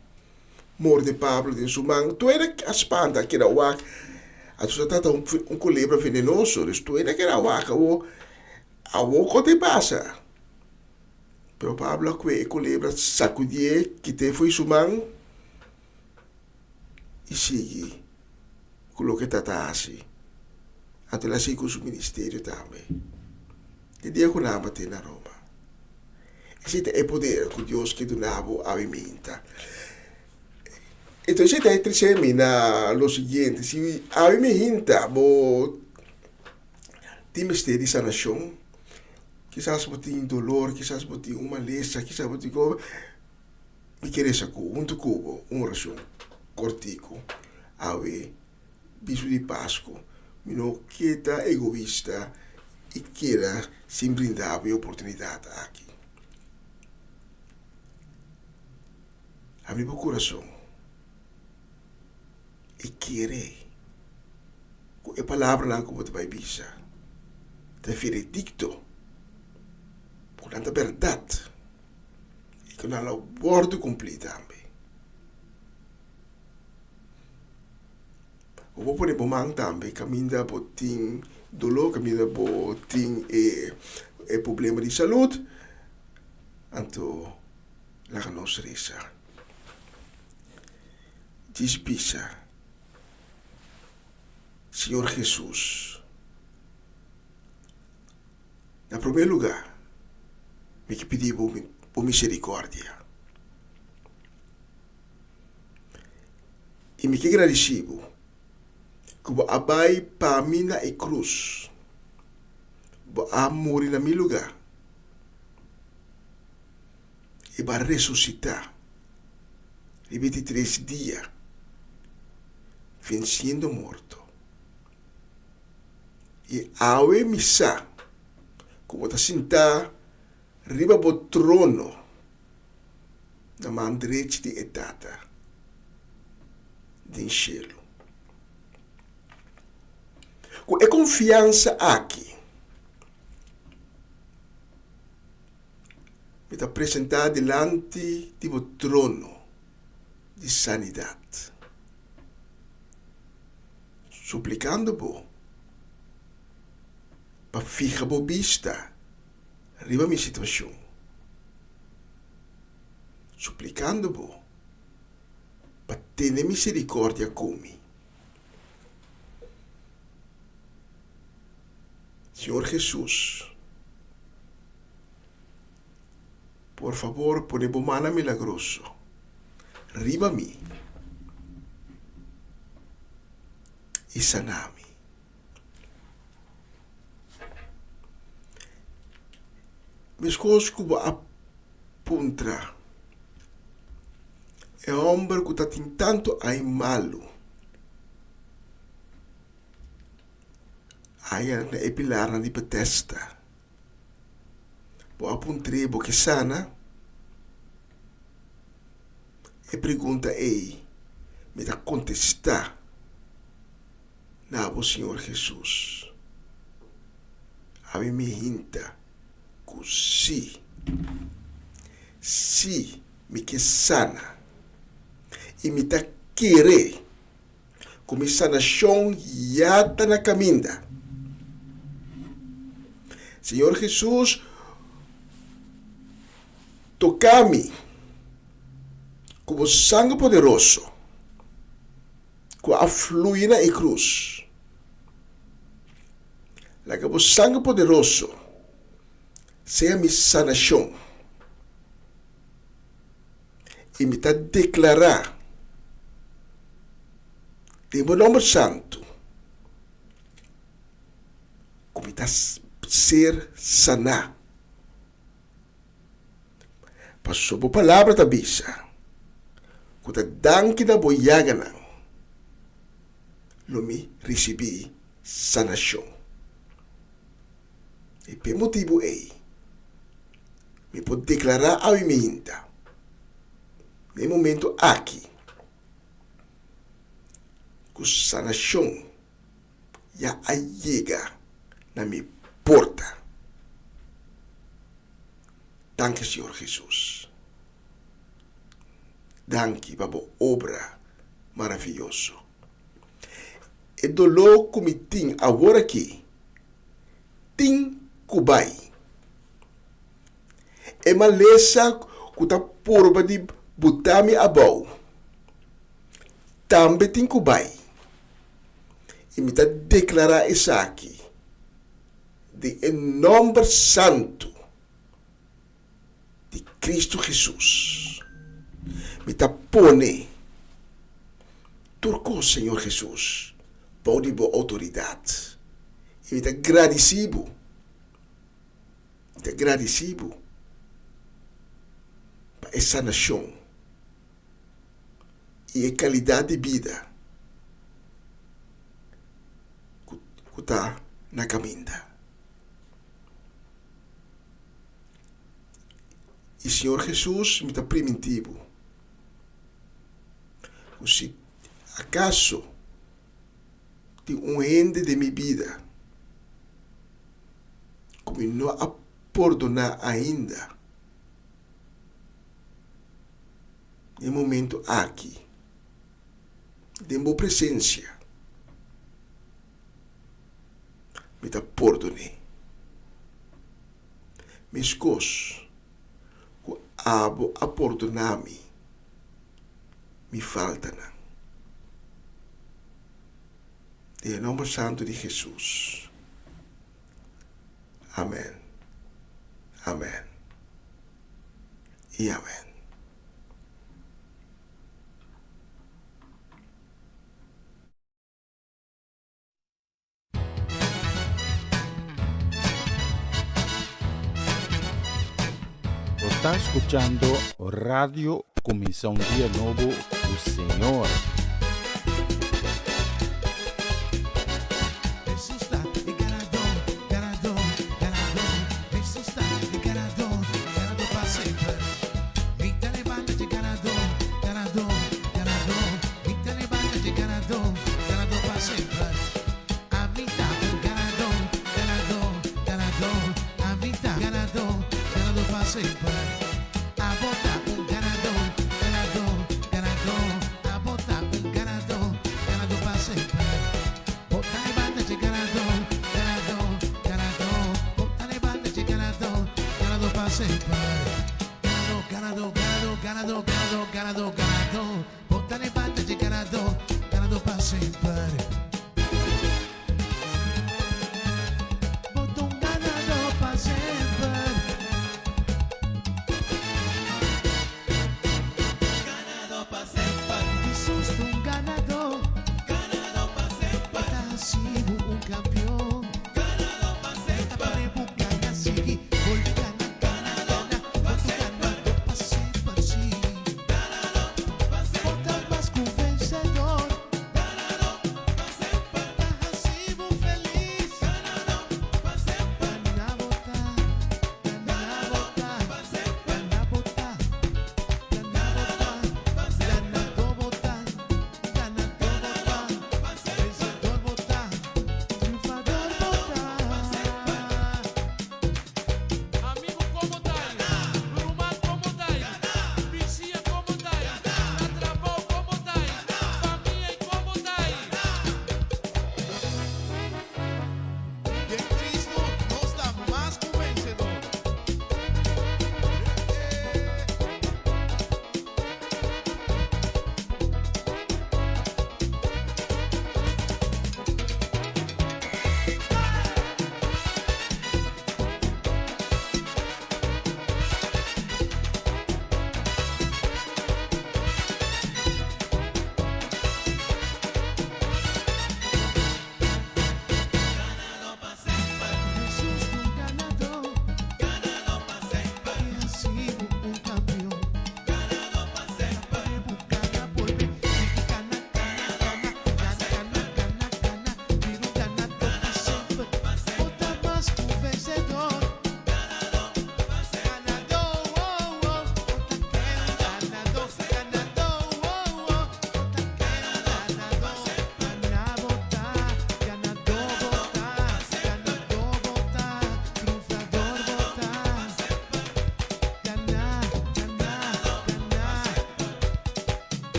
Morde Pablo den su man. Tur hende a spanta, a keda wak. Anto sa trata un kolebra venenoso, dus tur hende a keda wak. Awor, awor kote pasa? Pero Pablo a kue e kolebra, sakudié, kit'é fo'i su man i sigui ku loke e ta ta hasi. Anto el a sigui ku su ministerio tambe. Te dia ku nan a bat'é na Roma. Esei ta e poder ku Dios ke duna bo awe minta. Entonces esei ta e trese mi na lo siguiente, si awe mi hinta bo tin mester di sanashon, Kisas bo tin dolor, kisas bo tin un malesa, kisas bo tin koba. Mi ke resa ku huntu ku bo un orashon kortiku awe bisu di Pasku. Mi no ke ta egoista i keda sin brinda bo e oportunidat aki. Habri bo kurason i kere. Ku e palabranan ku bo ta bai bisa ta veredikto, ku nan ta bèrdat i ku nan lo wòrdu kumplí tambe. Bo por pone bo man tambe kaminda bo tin doló, kaminda bo tin e e problema di salud, anto laga nos resa. Djis bisa. Señor Hesus, na promé lugá mi ke pidi bo bo misericordia i mi ke gradisí bo ku bo a bai pa mi na e krus, bo a muri na mi lugá i bo a resusitá riba e di tres dia. Venciendo morto. I awe mi sa ku bo ta sintá riba bo trono na man drechi di e Tata den shelu. Ku e konfiansa aki, mi ta presentá dilanti di bo trono di sanidat. Suplicando bo pa fiha bo bista riba mi situacion. Suplicando bo pa tene misericordia cu mi. Señor Jesus, por fabor pone bo mana milagroso riba mi i sana mi. Meskos ku bo a puntra e hòmber ku ta tin tantu ai malu aya na e pilarnan di Betesda. Bo a puntr'é bo ke sana? E pregunta ei mi ta kontestá na bo Señor Hesus. Ami mi hinta ku sí. Sí, mi ke sana. I mi ta kere. ku mi sanashon ya ta na kaminda. Señor Hesus, toka mi ku bo sanger poderoso ku a flui na e krus. Laga bo sanger poderoso sea mi sanashon. I mi ta deklará den bo nòmber santu ku mi ta ser saná. Pasobra bo palabra ta bisa ku ta danki na bo yaganan lo mi risibí sanashon. I p'e motibu ei, mi por deklará awe minta, na e momento aki, ku sanashon ya a yega na mi porta. Danki, Señor Hesus. Danki pa bo obra maraviyoso. E doló ku mi tin awor aki tin ku bai. E malesa ku ta purba di buta mi abou tambe tin ku bai. I mi ta deklará esaki den e nòmber santu di Kristu Hesus. Mi ta pone tur kos, Señor Hesus, bou di bo outoridat. I mi ta gradisí bo, mi ta gradisí bo pa e sanashon i e kalidat di bida ku ta na kaminda. I Señor Hesus, mi ta primintí bo ku si akaso tin un hende den mi bida ku mi no a pordoná ainda, den e momento aki, den bo presensia, mi ta pordon'é. Meskos ku abo a pordoná mi mi faltanan. Den e nòmber santu di Hesus. Amèn, amèn i amèn. Bo ta skuchando Radio Kuminsá un Dia Nobo ku Señor.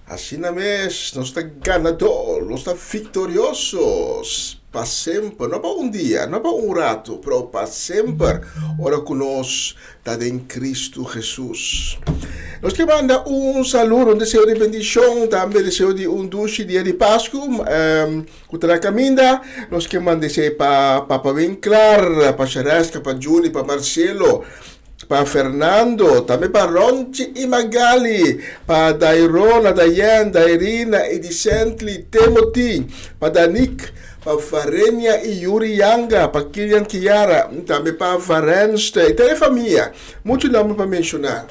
Asina mes, nos ta ganadó, nos ta viktorioso pa semper, no pa un dia, no pa un ratu, pero pa semper, ora ku nos ta den Kristu Hesus. Nos ke manda un saludo, un deseo di bendishon, tambe deseo di un dushi dia di Pasku ku ta na kaminda. Nos ke manda esei pa Papa Winklar, pa Shareska, pa Juni, pa Marcelo, pa Fernando, tambe pa Ronchi i Magali, pa Dairona, Dayen, Dairina i Dicently, Timothy, pa Danik, pa Varenia i Yuri Yanga, pa Kilian Kiara, tambe pa Varenste i tur e famia. Muchu nomber pa menshoná.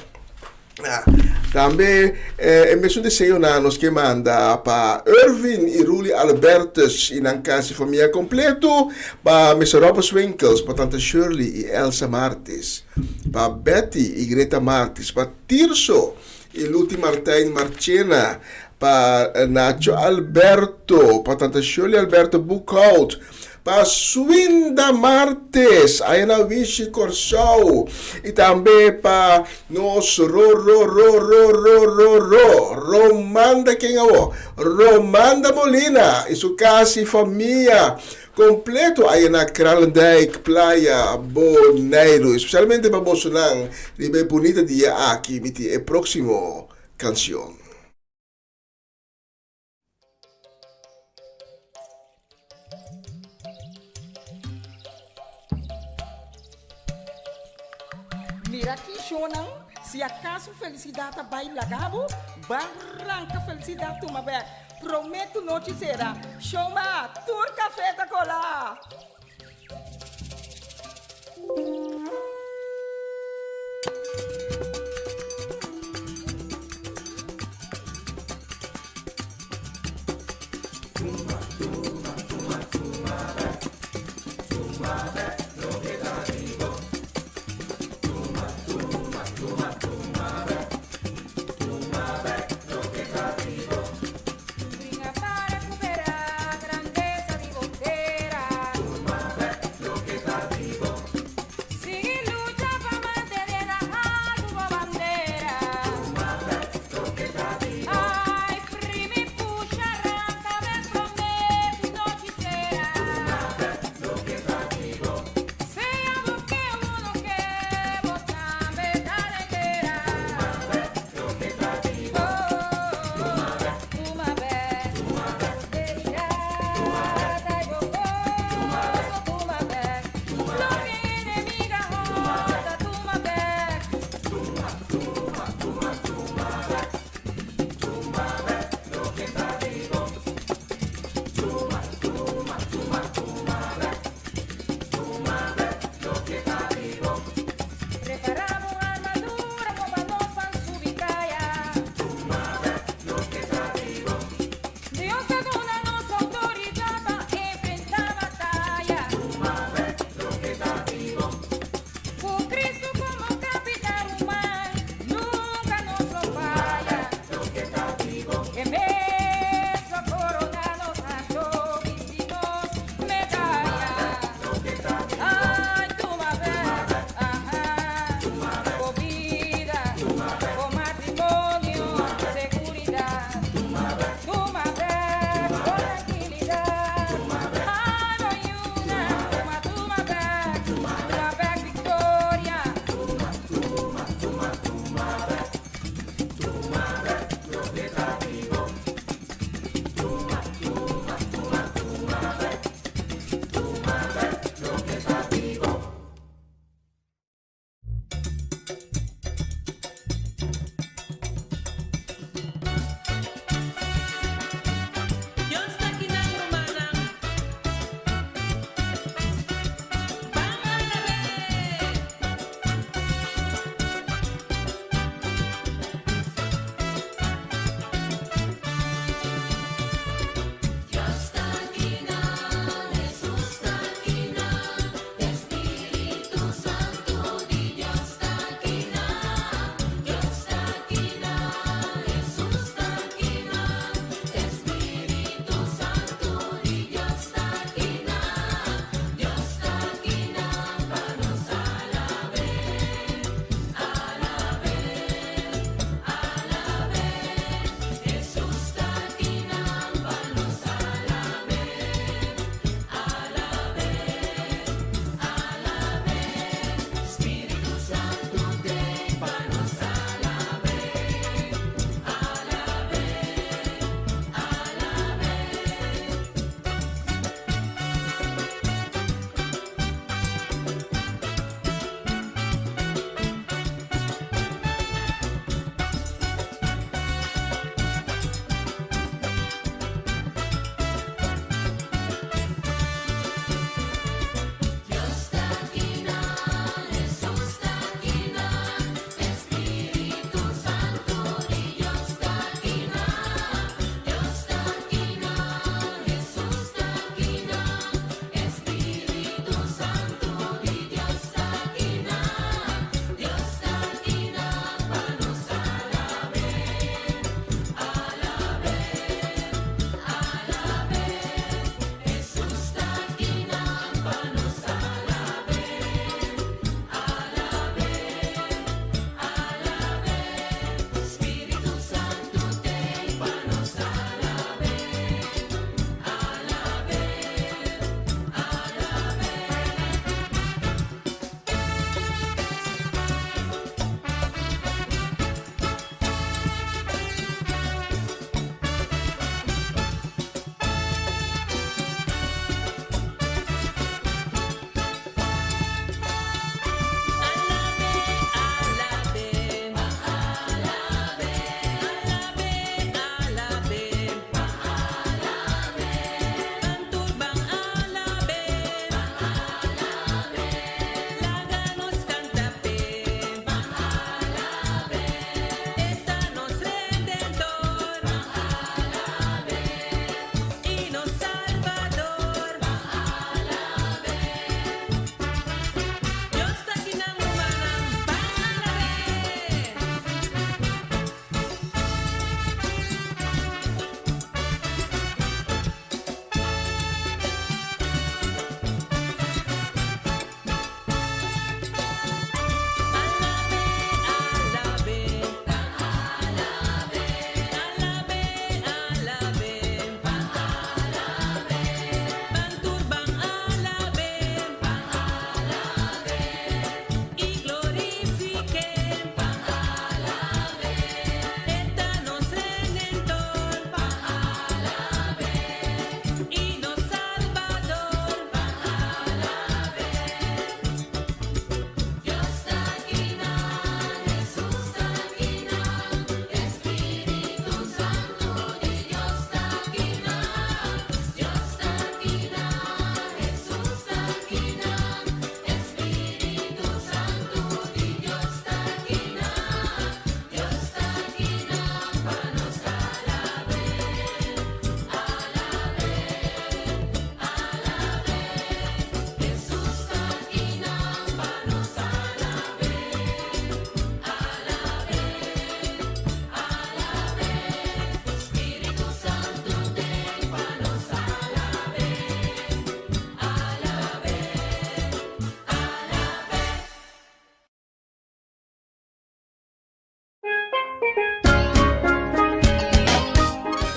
Tambe e mesun deseonan nos ke manda pa Ervin i Ruli Albertus i nan kasi famia kompleto, pa Mister Robert Swinkels, pa Tante Shirley i Elsa Martis, pa Betty i Greta Martis, pa Tirso i Luti Martijn Marchena, pa Nacho Alberto, pa Tante Shirley Alberto Boekhout, Pa Swinda Martes, aya na Wishi Kòrsou, i tambe pa nos Ro Ro Ro Ro Ro Ro Ro Romanda ken awo? Romanda Molina i su kas i famia kompleto aya na Kralendijk, Playa, Boneiru. Espesialmente pa bosonan riba e bunita dia aki mi tin e próksimo kanshon. Mira ki shownan, si acaso felicidad a bay laga bo, ban ranca felicidad tuma bek. Prome cu nochi cera, showma, tur cafe ta cola!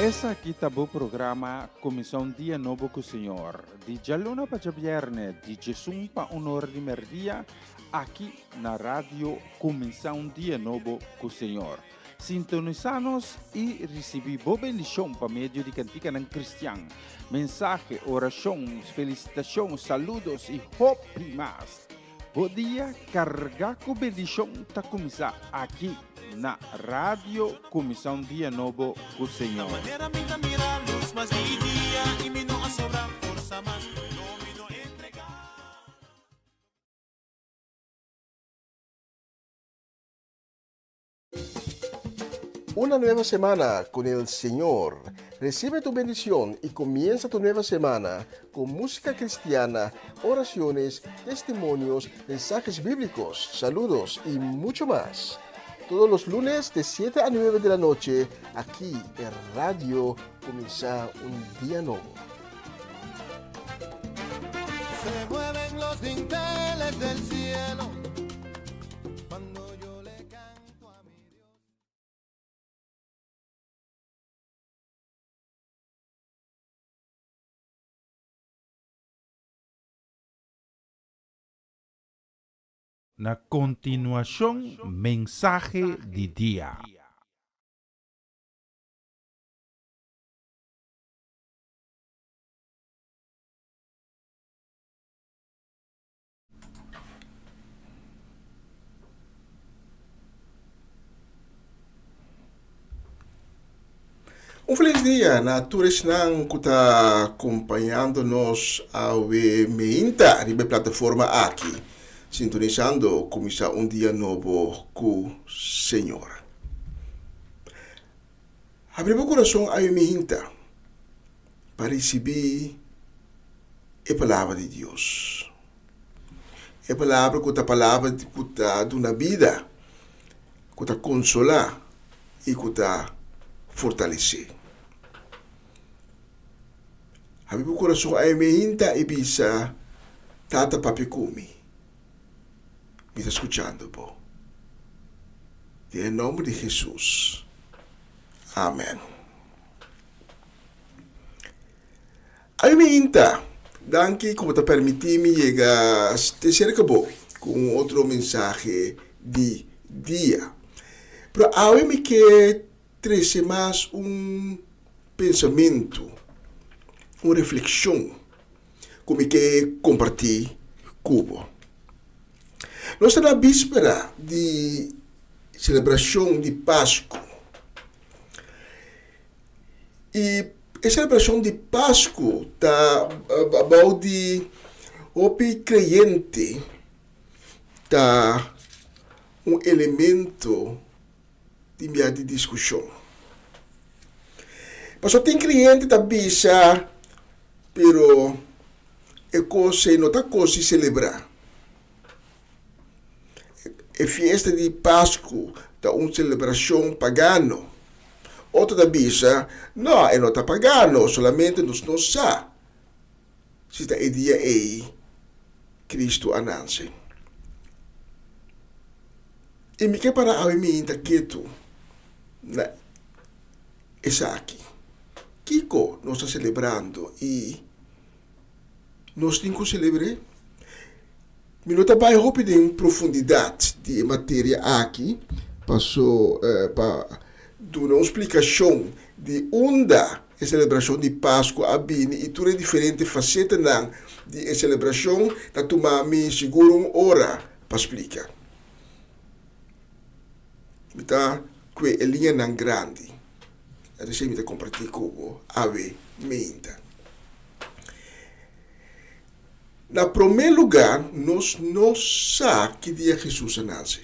Esaki ta bo programa Kuminsá un Dia Nobo ku Señor, di djaluna pa djabièrnè, di djesun pa un ora di mèrdia, aki na Radio Kuminsá un Dia Nobo ku Señor. Sintonisá nos i risibí bo bendishon pa medio di kantikanan kristian, mensahe, orashon, felisitashon, saludos i hopi mas. Bo dia kargá ku bendishon ta kuminsá aki na Radio Kuminsá un Dia Nobo ku Señor. Una nueva semana con el Señor. Recibe tu bendición y comienza tu nueva semana con música cristiana, oraciones, testimonios, mensajes bíblicos, saludos y mucho más. Todos los lunes de 7 a 9 de la noche, aquí en Radio Comienza un Día Nuevo. Se mueven los dinteles del cielo cuando yo le canto a mi Dios. Na kontinuashon mensahe di dia. Un feliz dia na tur esnan ku ta kompañando nos awe meinta riba e plataforma aki, sintonisando Kuminsá un Dia Nobo ku Señor. Habri bo kurason awe meinta pa risibí e Palabra di Dios. E palabra ku ta palabra ku ta duna bida, ku ta konsolá i ku ta fortalesé. Habri bo kurason a e meinta i bisa, Tata papia ku mi, mi ta skuchando bo. Den e nòmber di Hesus, amèn. Ay mi Inta, danki ku bo ta permití mi yega te serka bo ku un otro mensahe di dia. Pero awe mi ke trese mas un pensamentu, un reflekshon ku mi ke kompartí ku bo. Nos ta na bíspera di selebrashon di Pasku. I e selebrashon di Pasku ta bou di hopi kreyente ta un elemento di bia di diskushon. Pasobra tin kreyente ta bisa pero e kos ei no ta kos di selebrá. E fiesta di Pasku ta un selebrashon pagano. Otro ta bisa, No, e no ta pagano, solamente nos no sa si ta e dia ei Kristu a nanse. I mi ke para awe minta ketu na esaki. Kiko nos ta selebrando i nos tin ku selebr'é? Mi no ta bai hopi den profundidat di e materia aki, paso pa duna un splikashon di unda e selebrashon di Pasku a bini i tur e diferente fasetanan di e selebrashon ta tuma mi sigur un ora pa splika. Mi ta kue e liñanan grandi, esei mi ta kompartí ku bo awe meinta. Na promé lugá, nos no sa ki dia Hesus a nase.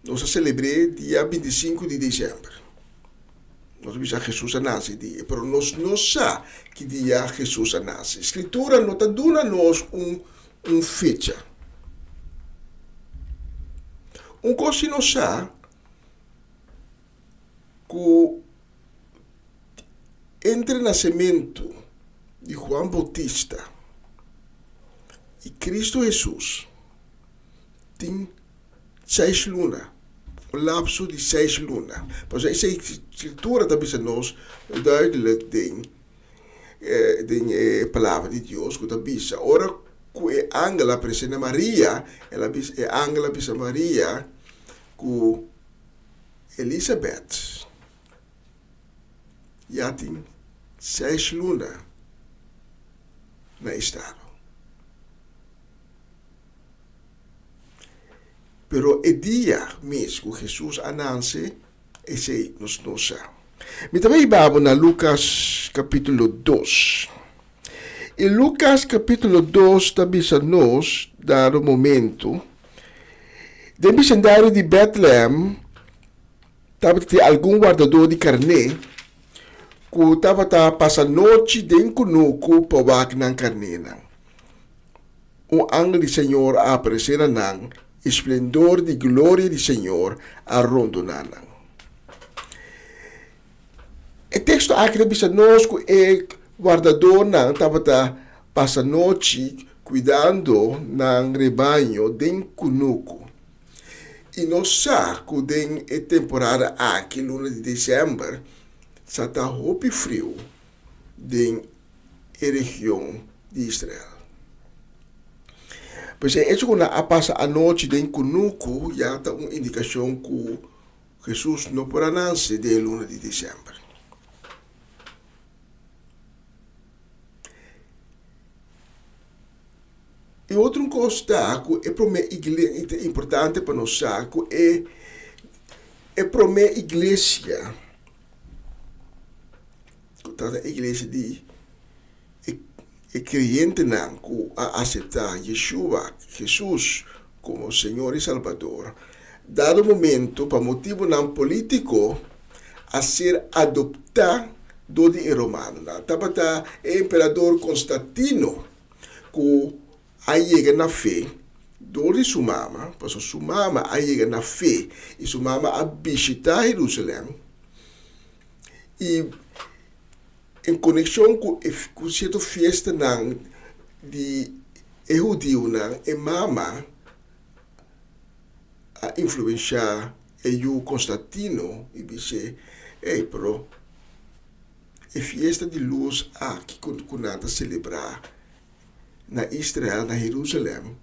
Nos a selebr'é dia bintisinku di desèmber. Nos a bisa Hesus a nase dia, pero nos no sa ki dia Hesus a nase. Skritura no ta duna nos un un fecha. Un kos si nos sa ku Entre nasementu di Juan Bautista i Kristu Hesus tin seis luna. Un lapso di seis luna. Pasobra esei Skritura ta bisa nos duidelijk den den e Palabra di Dios ku ta bisa ora ku e angel a aparesé na Maria, el a bisa e angel a bisa Maria ku Elisabet ya tin seis luna na estado. Pero e dia mes ku Hesus a nanse, esei nos no sa. Mi ta bai hiba bo na Lukas kapítulo dos. I Lukas kapítulo dos ta bisa nos, dado momento, den bisindario di Bètlehèm tabata tin algun wardadó di karné ku tabata pasa nochi den kunuku pa wak nan karnénan. Un angel di Señor a aparesé na nan, i splendor di gloria di Señor a rondoná nan. E teksto aki ta bisa nos ku e wardadónan tabata pasa nochi kuidando nan rebaño den kunuku. I nos sa ku den e temporada aki, luna di desèmber, sa ta hopi friu den e region di Israel. Pues e echo ku nan a pasa anochi den kunuku ya ta un indikashon ku Hesus no por a nanse den e luna di desèmber. E otro un kos ta ku e promé iglesia, i ta importante pa nos sa ku e e promé iglesia ku ta e iglesia di e kreyentenan ku a aseptá Yeshua, Hesus, komo Señor i Salbador, dado momento pa motibunan polítiko a ser adoptá dor di e romanonan. Tabata e emperador Konstantino ku a yega na fe dor di su mama, pasobra su mama a yega na fe i su mama a bishitá Herusalèm. I en konekshon ku e ku sierto fiestanan di e hudiunan, e mama a influenshá e yu Konstantino i bis'é, Ey, pero e fiesta di lus aki ku ku nan ta selebrá na Israel, na Herusalèm,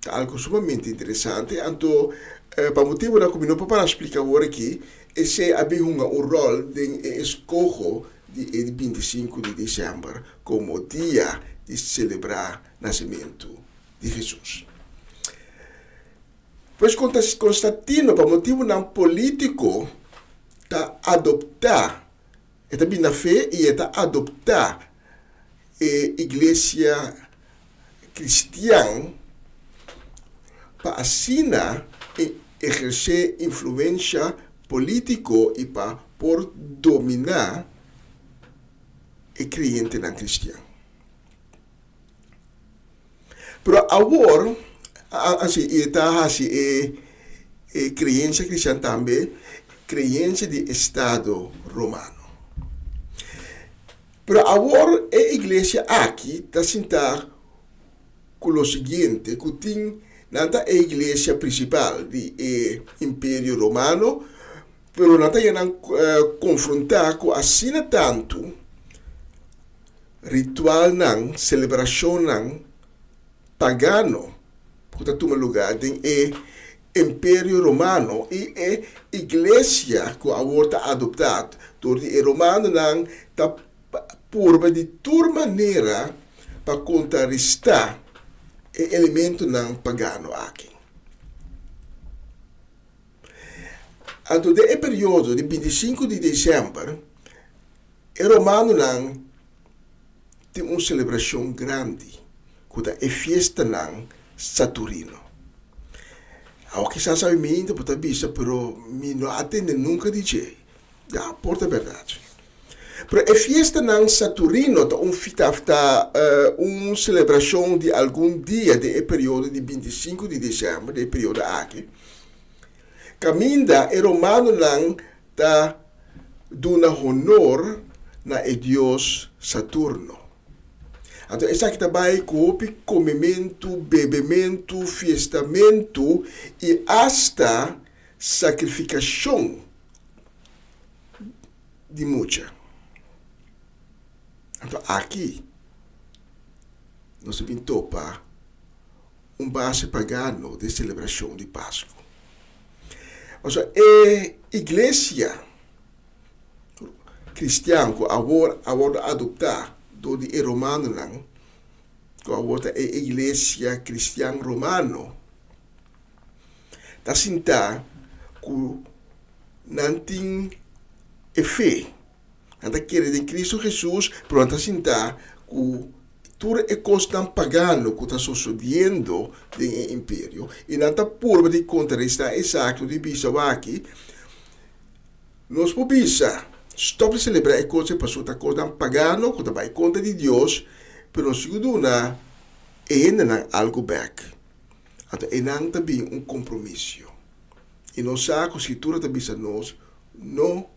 Ta algo sumamente interesante. Anto, pa motibunan ku mi no por para splika awor aki, esei a bin hunga un ròl den e eskoho di e bintisinku di desèmber komo dia di selebrá nasementu di Hesus. Pues Konstantino pa motibunan polítiko ta adoptá E ta bin na fe i e ta adoptá e iglesia kristian pa asina e ehersé influensha polítiko i pa por dominá e kreyentenan kristian. Pero awor, asi, i e ta hasi e e kreensia kristian tambe kreensia di estado romano. Pero awor e iglesia aki ta sinta ku lo siguiente, ku tin nan ta e iglesia prinsipal di e imperio romano, pero nan ta yega nan konfrontá ku asina tantu Ritualnan, selebrashonnan pagano ku ta tuma lugá den e Imperio Romano i e iglesia ku awor ta adoptá dor di e romanonan ta purba di tur manera pa kontrarestá e elementonan pagano aki. Anto den e periodo di bintisinku di desèmber E romanonan tin un selebrashon grandi ku ta e fiestanan Saturino. Awo kisas awe mi inda bo ta bisa pero mi no a tende nunka di dje. Ya, por ta bèrdat. Pero e fiestanan Saturino ta un ta un selebrashon di algun dia den e periodo di bintisinku di desèmber, den e periodo aki, kaminda e romanonan ta duna honor na e dios Saturno. Anto esaki ta bai ku hopi komementu, bebementu, fiestamentu i asta sakrifikashon di mucha. Anto aki nos a bin topa un base pagano den selebrashon di Pasku. Pasobra e iglesia kristian ku awor a wòrdu adoptá dor di e romanonan, ku awor ta e iglesia kristian romano, ta sinta ku nan tin e fe, nan ta kere den Kristu Hesus, pero nan ta sinta ku tur e kosnan pagano ku ta sosodiendo den e imperio, i nan ta purba di kontrarestá esaki di bisa waki, Nos por bisa, Stòp di selebrá e kos ei pasobra ta kosnan pagano ku ta bai kontra di Dios, pero nos tin ku duna e hendenan algu bèk. Anto einan ta bin un kompromisio. I nos sa ku Skritura ta bisa nos, No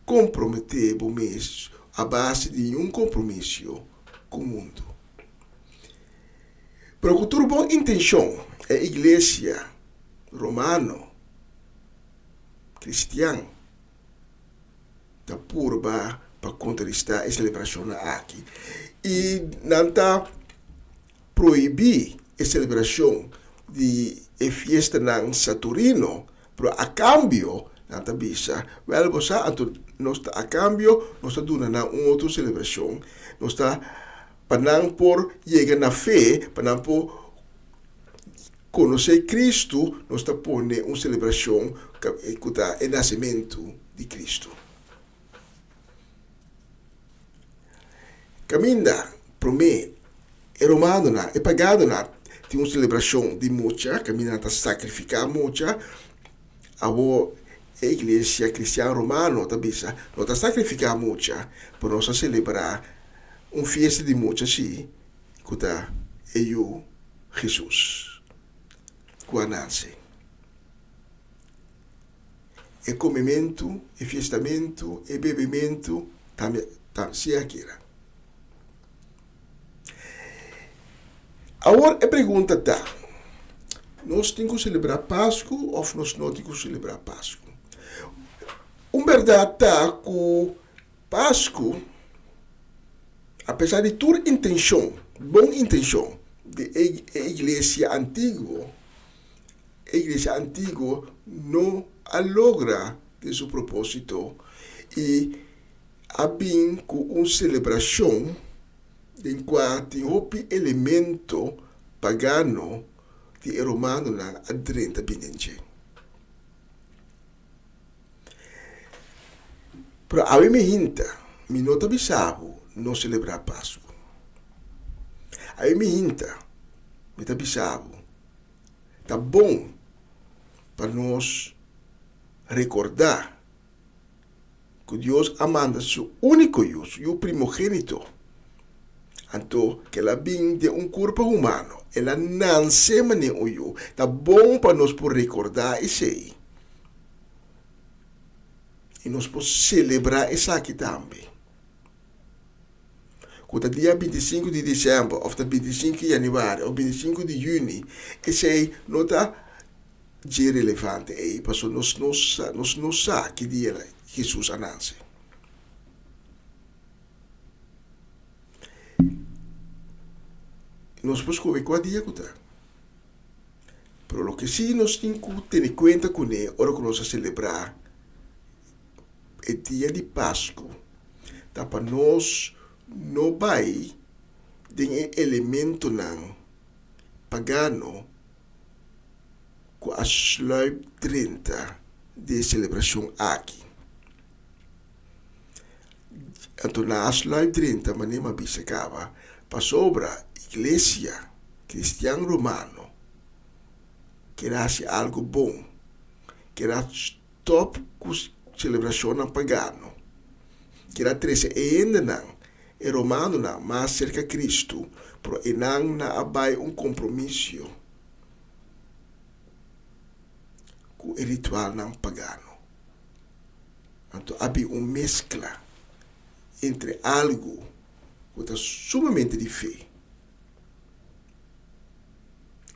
komprometé bo mes a base di niun kompromisio ku mundu. Pero ku tur bon intenshon, e iglesia romano kristian ta purba pa kontrarestá e selebrashonnan aki i nan ta prohibí e selebrashon di e fiestanan saturino, pero a kambio nan ta bisa, wèl bo sa anto nos ta a kambio nos ta duna nan un otro selebrashon, nos ta pa nan por yega na fe, pa nan por Konosé Kristu, nos ta pone un selebrashon ku ta e nasementu di Kristu. Kaminda promé e romanonan, e paganonan tin un selebrashon di mucha, kaminda nan ta sakrifiká mucha, awor e iglesia kristian romano ta bisa, no ta sakrifiká mucha, pero nos ta selebrá un fiesta di mucha sí, ku ta e yu Hesus ku a nase. E komementu, e fiestamentu, e bebementu tambe ta sea kera. Awor e pregunta ta, nos tin ku selebrá Pasku òf nos no tin ku selebrá Pasku? Un bèrdat ta ku Pasku, apesar di tur intenshon, bon intenshon, di e iglesia antiguo, e iglesia antiguo no a logra den su propósito i a bin ku un selebrashon den kua tin hopi elemento pagano di e romanonan a drenta bini den dje. Pero awe mi hinta, mi no ta bisa bo no selebrá Pasku. Awe mi hinta, mi ta bisa bo, ta bon pa nos rekordá ku Dios a manda su úniko Yu, su Yu primogénito, anto ku el a bin den un kurpa humano, el a nanse manera un yu. Ta bon pa nos por rekordá esei. I nos por selebrá esaki tambe. Ku ta dia bintisinku di desèmber òf ta bintisinku di yanüari òf bintisinku di yüni, esei no ta dje relevante ei, pasobra nos no sa, nos no sa ki dia Hesus a nase. Nos por skohe kua dia ku ta. Pero loke sí nos tin ku tene kuenta kuné ora ku nos a selebrá e dia di Pasku ta pa nos no bai den e elementonan pagano ku a sluip drenta den e selebrashon aki. Anto nan a sluip drenta manera mi a bisa kaba pasobra iglesia Cristian Romano kier haci algo bon, kier a stop cu celebracionnan pagano, kier a trece e hendenan, e romanonan, mas cerca Cristo, pero enan na a bay un compromisio cu e ritualnan pagano. Anto a bin un mezcla entre algo cu ta sumamente di fe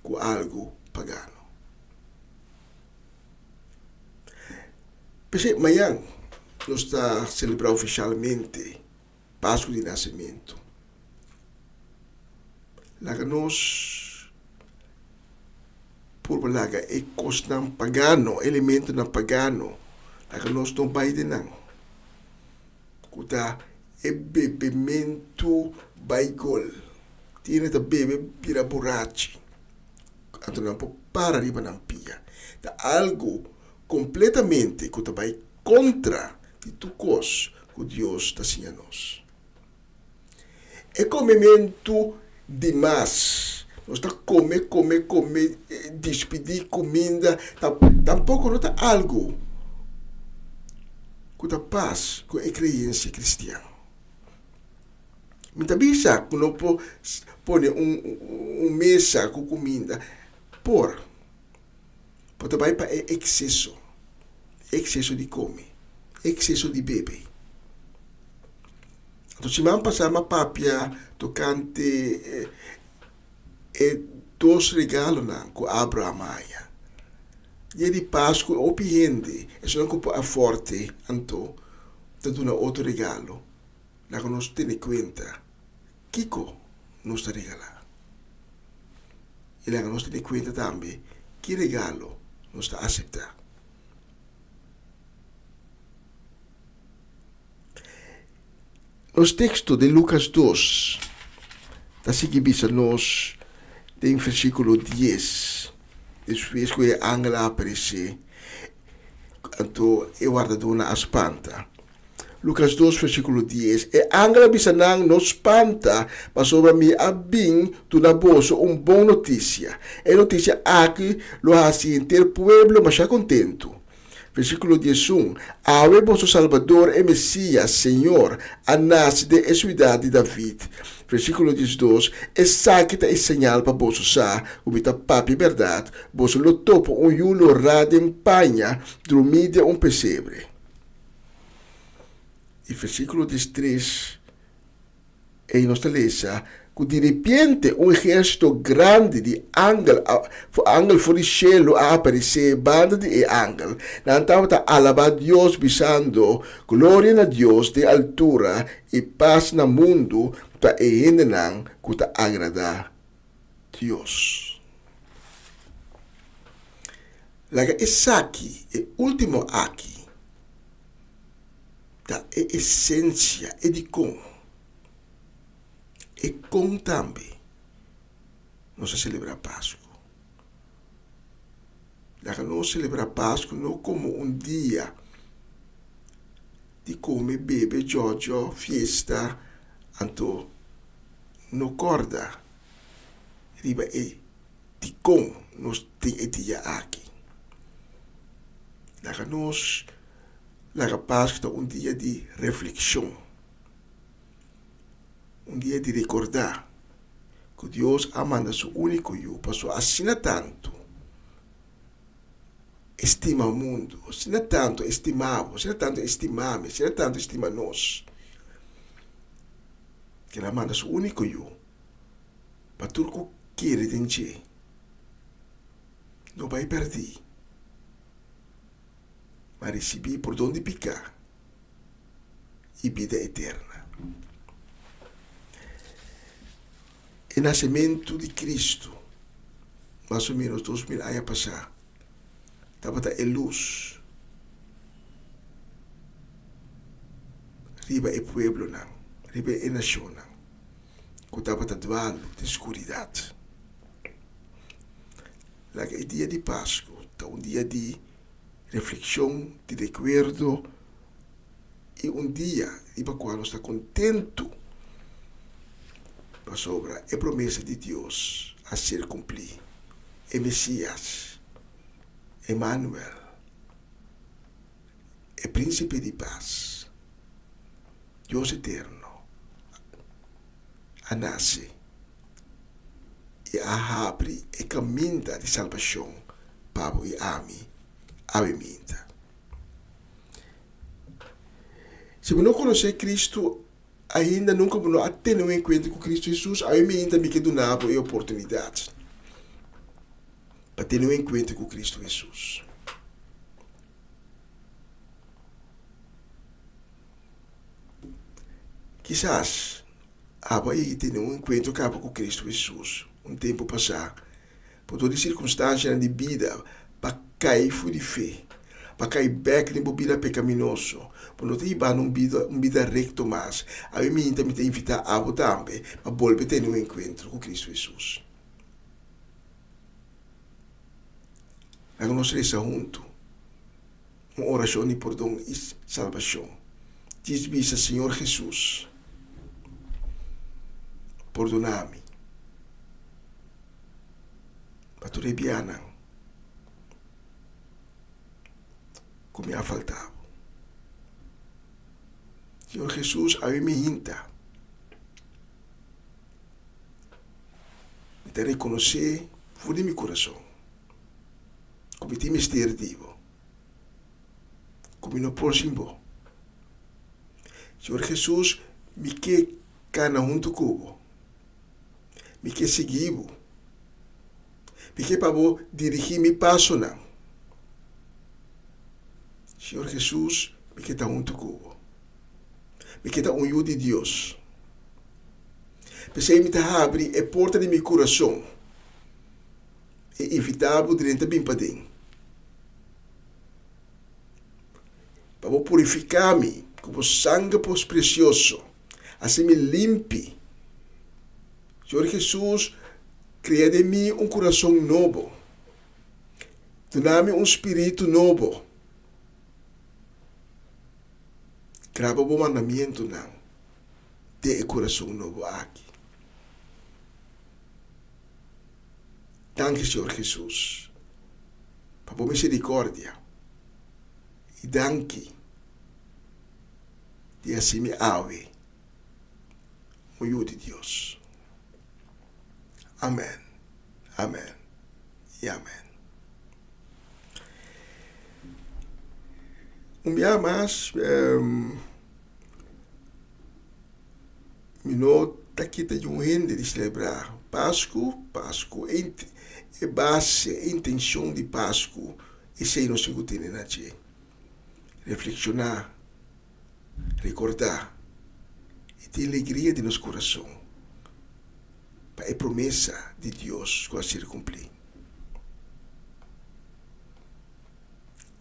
ku algu pagano. P'esei mañan nos ta selebrá ofishalmente Pasku di Nasementu. Laga nos purba laga e kosnan pagano, elementonan pagano, laga nos no bai den nan, ku ta e bebementu bai gol. Tin hende ta bebe bira burachi, anto nan por para riba nan pia. Ta algu kompletamente ku ta bai kontra di tur kos ku Dios ta siña nos. E komementu di mas, nos ta kome, kome, kome, dispidí kuminda, tampoko no ta algu ku ta pas ku e kreensia kristian. Mi ta bisa ku no por pone un mesa ku kuminda por. Bo ta bai pa e ekseso, ekseso di kome, ekseso di bebe. Anto siman pasá mi a papia tokante e dos regalonan ku Abraham a haña. Dia di Pasku hopi hende, esunnan ku por afòrte anto ta duna otro regalo. Laga nos tene kuenta kiko nos ta regalá. I laga nos tene kuenta tambe ki regalo nos ta aseptá. Nos teksto den Lukas dos ta sigui bisa nos den versíkulo dies, despues ku e angel a aparesé, anto e wardadónan a spanta. Lukas dos, versíkulo dies, E angel a bisa nan, No spanta, pasobra mi a bin duna boso un bon notisia. E notisia aki lo hasi henter pueblo masha kontentu. Versíkulo diesun, Awe boso Salbador, e Mesías, Señor, a nase den e siudat di David. Versíkulo diesdos, Esaki ta e señal pa boso sa ku mi ta papia bèrdat, boso lo topa un yu lorá den paña, drumí den un pesebre. I versíkulo diestres, ei nos ta lesa ku diripiente un ehérsito grandi di angel a angel for di shelu a aparesé banda di e angel. Nan tabata alabá Dios bisando, Gloria na Dios den altura i pas na mundu pa e hendenan ku ta agradá Dios. Laga esaki, e último aki, ta e esensia, e dikon, e kon tambe nos ta selebrá Pasku. Laga nos selebrá Pasku no komo un dia di kome, bebe, djòdjò, fiesta, anto no kòrda riba e dikon nos tin e dia aki. Laga nos laga Pasku ta un dia di reflekshon, un dia di rekordá ku Dios a manda su úniko Yu pasobra asina tantu e stima mundu, asina tantu e stima bo, asina tantu e stima mi, asina tantu e stima nos, ku el a manda su úniko Yu pa tur ku kere den dje no bai pèrdí, ma risibí pordon di piká i bida eterna. E nasementu di Kristu, mas o ménos 2000 aña pasá, tabata e lus riba e pueblonan, riba e nashonnan ku tabata dualu den skuridat. Laga e dia di Pasku ta un dia di reflekshon, di rekuerdo i un dia riba kua nos ta kontentu pasobra e promesa di Dios a ser kumplí, e Mesias, Emanuel, e Prínsipe di Pas, Dios eterno, a nase i a habri e kaminda di salbashon pa bo i ami awe minta. Si bo no konosé Kristu ainda, nunka bo no a tene un enkuentro ku Kristu Hesus, awe minta mi ke duna bo e oportunidat pa tene un enkuentro ku Kristu Hesus. Kisas abo a yega tene un enkuentro kaba ku Kristu Hesus un tempu pasá. Por dor di sirkunstansianan di bida pa kai for di fe, pa kai bèk den bo bida pekaminoso. Bo no ta hiba na un bida un bida rekto mas. Awe minta mi ta invitá abo tambe pa bolbe tene un enkuentro ku Kristu Hesus. Laga nos resa huntu un orashon di pordon i salbashon. Djis bisa, Señor Hesus, pordona mi pa tur e bianan ku mi a falta bo. Señor Hesus, awe mi hinta. Mi ta rekonosé for di mi kurason ku mi tin mester di bo, ku mi no por sin bo. Señor Hesus, mi ke kana huntu ku bo. Mi ke sigui bo. Mi ke pa bo dirigí mi pasonan. Señor Hesus, mi ke ta huntu ku bo. Mi ke ta un yu di Dios. P'esei mi ta habri e porta di mi kurason i invitá bo drenta bin paden, pa bo purifiká mi ku bo sanger presioso, hasi mi limpi. Señor Hesus, krea den mi un kurason nobo, duna mi un spiritu nobo. Graba bo mandamientunan den e kurason nobo aki. Danki Señor Hesus pa bo misericordia y danki di haci mi awe un yu di Dios. Amen, amen y amen. Un biaha mas Mi no ta kita djun hende di selebrá Pasku, Pasku e e base, e intenshon di Pasku, esei nos tin ku tene na dje. Reflekshoná, rekordá i tin alegria den nos kurason pa e promesa di Dios ku a ser kumplí.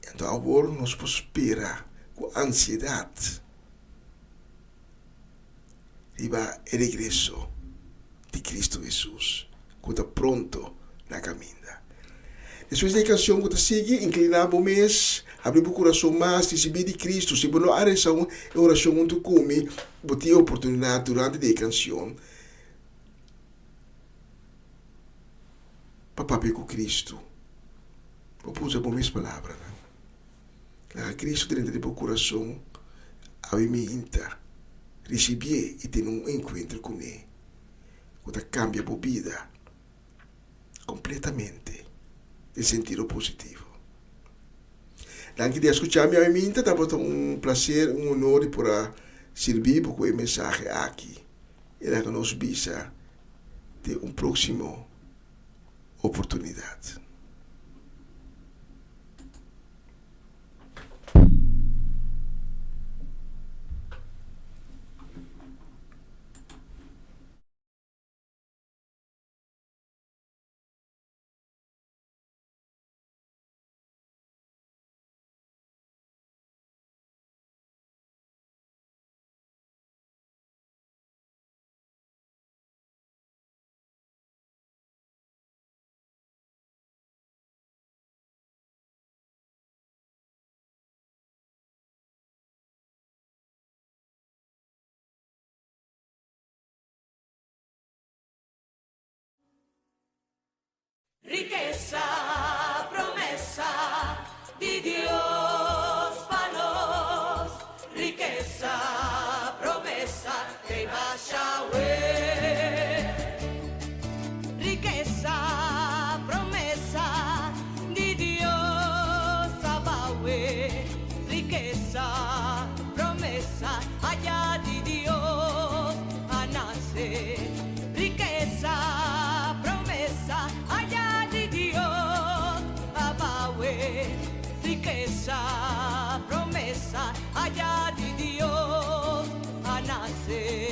Anto awor nos por spera ku ansiedat. riba e regreso di Cristo Hesus cu ta pronto na caminda. Despues di e cancion cu ta sigui, inclina bo mes, habri bo curason mas, ricibi di Cristo. Si bo no a reza un e oracion hunto cu mi, bo tin e oportunidad durante di e cancion pa papia cu Cristo. Bo por usa bo mes palabranan. Laga Cristo drenta den bo curason awe minta, ricibié y tene un encuentro cuné cu ta cambia bo bida completamente den sentido positivo. Danki di a scucha mi awe minta, tabata un placer, un honor di por a sirbi bo cu e mensahe aki y laga nos bisa den un proximo oportunidad. Rikesa, promesa di Dios pa nos. Rikesa, promesa te basha we. Rikesa, promesa di Dios abawe. Rikesa, promesa allá di Dios a nace. Rikesa, promesa allá di Dios abawe. Rikesa, promesa allá di Dios a nace.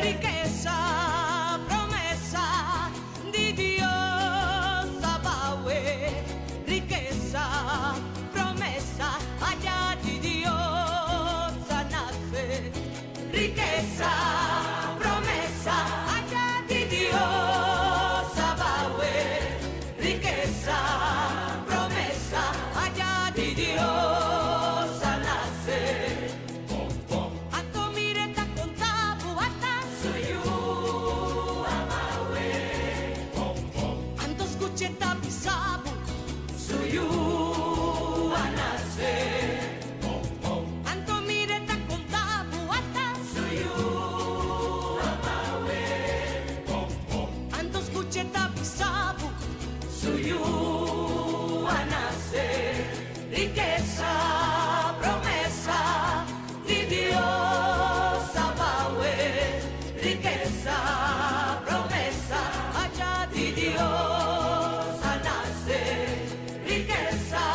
Rikesa, promesa di Dios abawe. Rikesa, promesa allá di Dios a nase. Rikesa, promesa allá di Dios abawe. Rikesa, promesa allá di Dios a nase. Anto mire ta konta bo ata su yu abawe. Anto skuch'e ta bisa bo su yu a nase. Anto mire ta konta bo ata su yu abawe. Anto skuch'e ta bisa bo su yu a nase. Rikesa, promesa di Dios abawe. Rikesa, promesa allá di Dios a nase. Rikesa,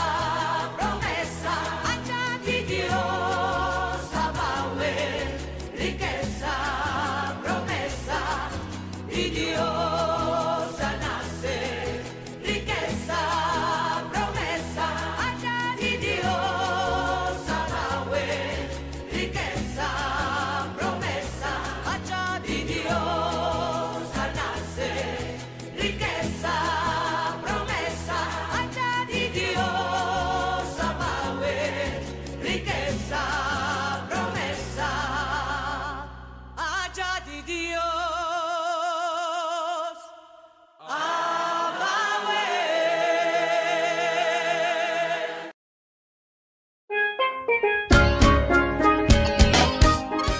promesa allá di Dios abawe. Rikesa, promesa di Dios a nase. Rikesa, promesa, allá di Dios abawe. Rikesa, promesa, allá di Dios a nase. Rikesa, promesa, allá di Dios abawe. Rikesa, promesa, allá di Dios abawe.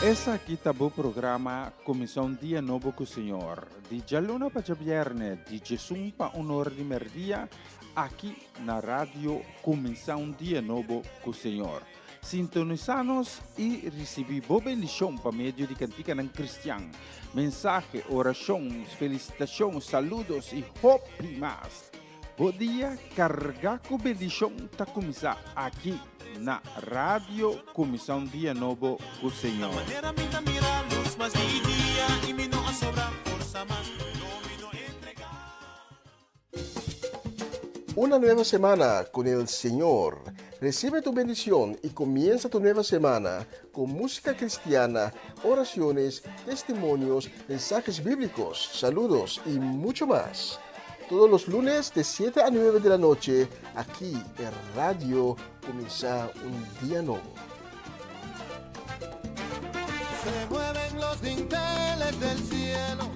Esaki ta bo programa Kuminsá un Dia Nobo ku Señor, di djaluna pa djabièrnè di djesun pa un ora di mèrdia, aki na Radio Kuminsá un Dia Nobo ku Señor. Sintonisá nos i risibí bo bendishon pa medio di kantikanan kristian, mensahe, orashon, felisitashon, saludos i hopi mas. Bo dia kargá ku bendishon ta kuminsá aki na Radio Kuminsá un Dia Nobo ku Señor. Una nueva semana con el Señor. Recibe tu bendición y comienza tu nueva semana con música cristiana, oraciones, testimonios, mensajes bíblicos, saludos y mucho más. Todos los lunes de 7 a 9 de la noche, aquí en Radio Comienza un Día Nuevo. Se mueven los dinteles del cielo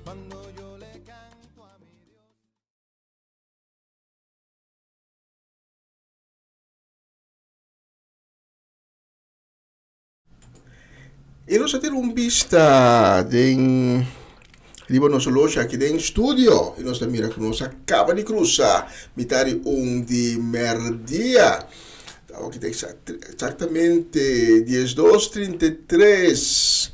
cuando yo le canto a mi Dios. I nos a tira un bista den riba nos oloshi aki den studio i nos ta mira ku nos a kaba di krusa mitad di un di merdia. Awor ki ta eksaktamente diesdos trinta i tres,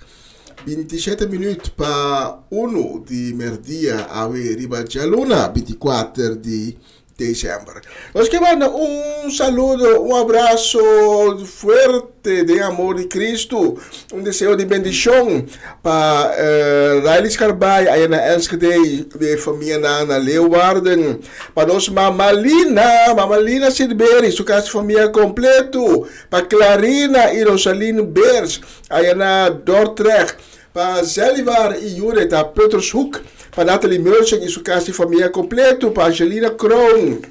bintishete minüt pa unu di merdia awe riba djaluna binti kuater di December. Nos ke manda un saludo, un abraso fuerte den amor di Cristo, un deseo di bendicion pa eh, Riley Scarbay allá na Enschede, de familia na, na Leeuwarden, pa nos mama Lina, mama Lina Silberi, su casa familia completo, pa Clarina y Rosaline Beers, allá na Dordrecht, Pa Zelivar y Judith a Puttershoek, pa Natalie Merchant y su casa y familia completo, pa Angelina Kroon,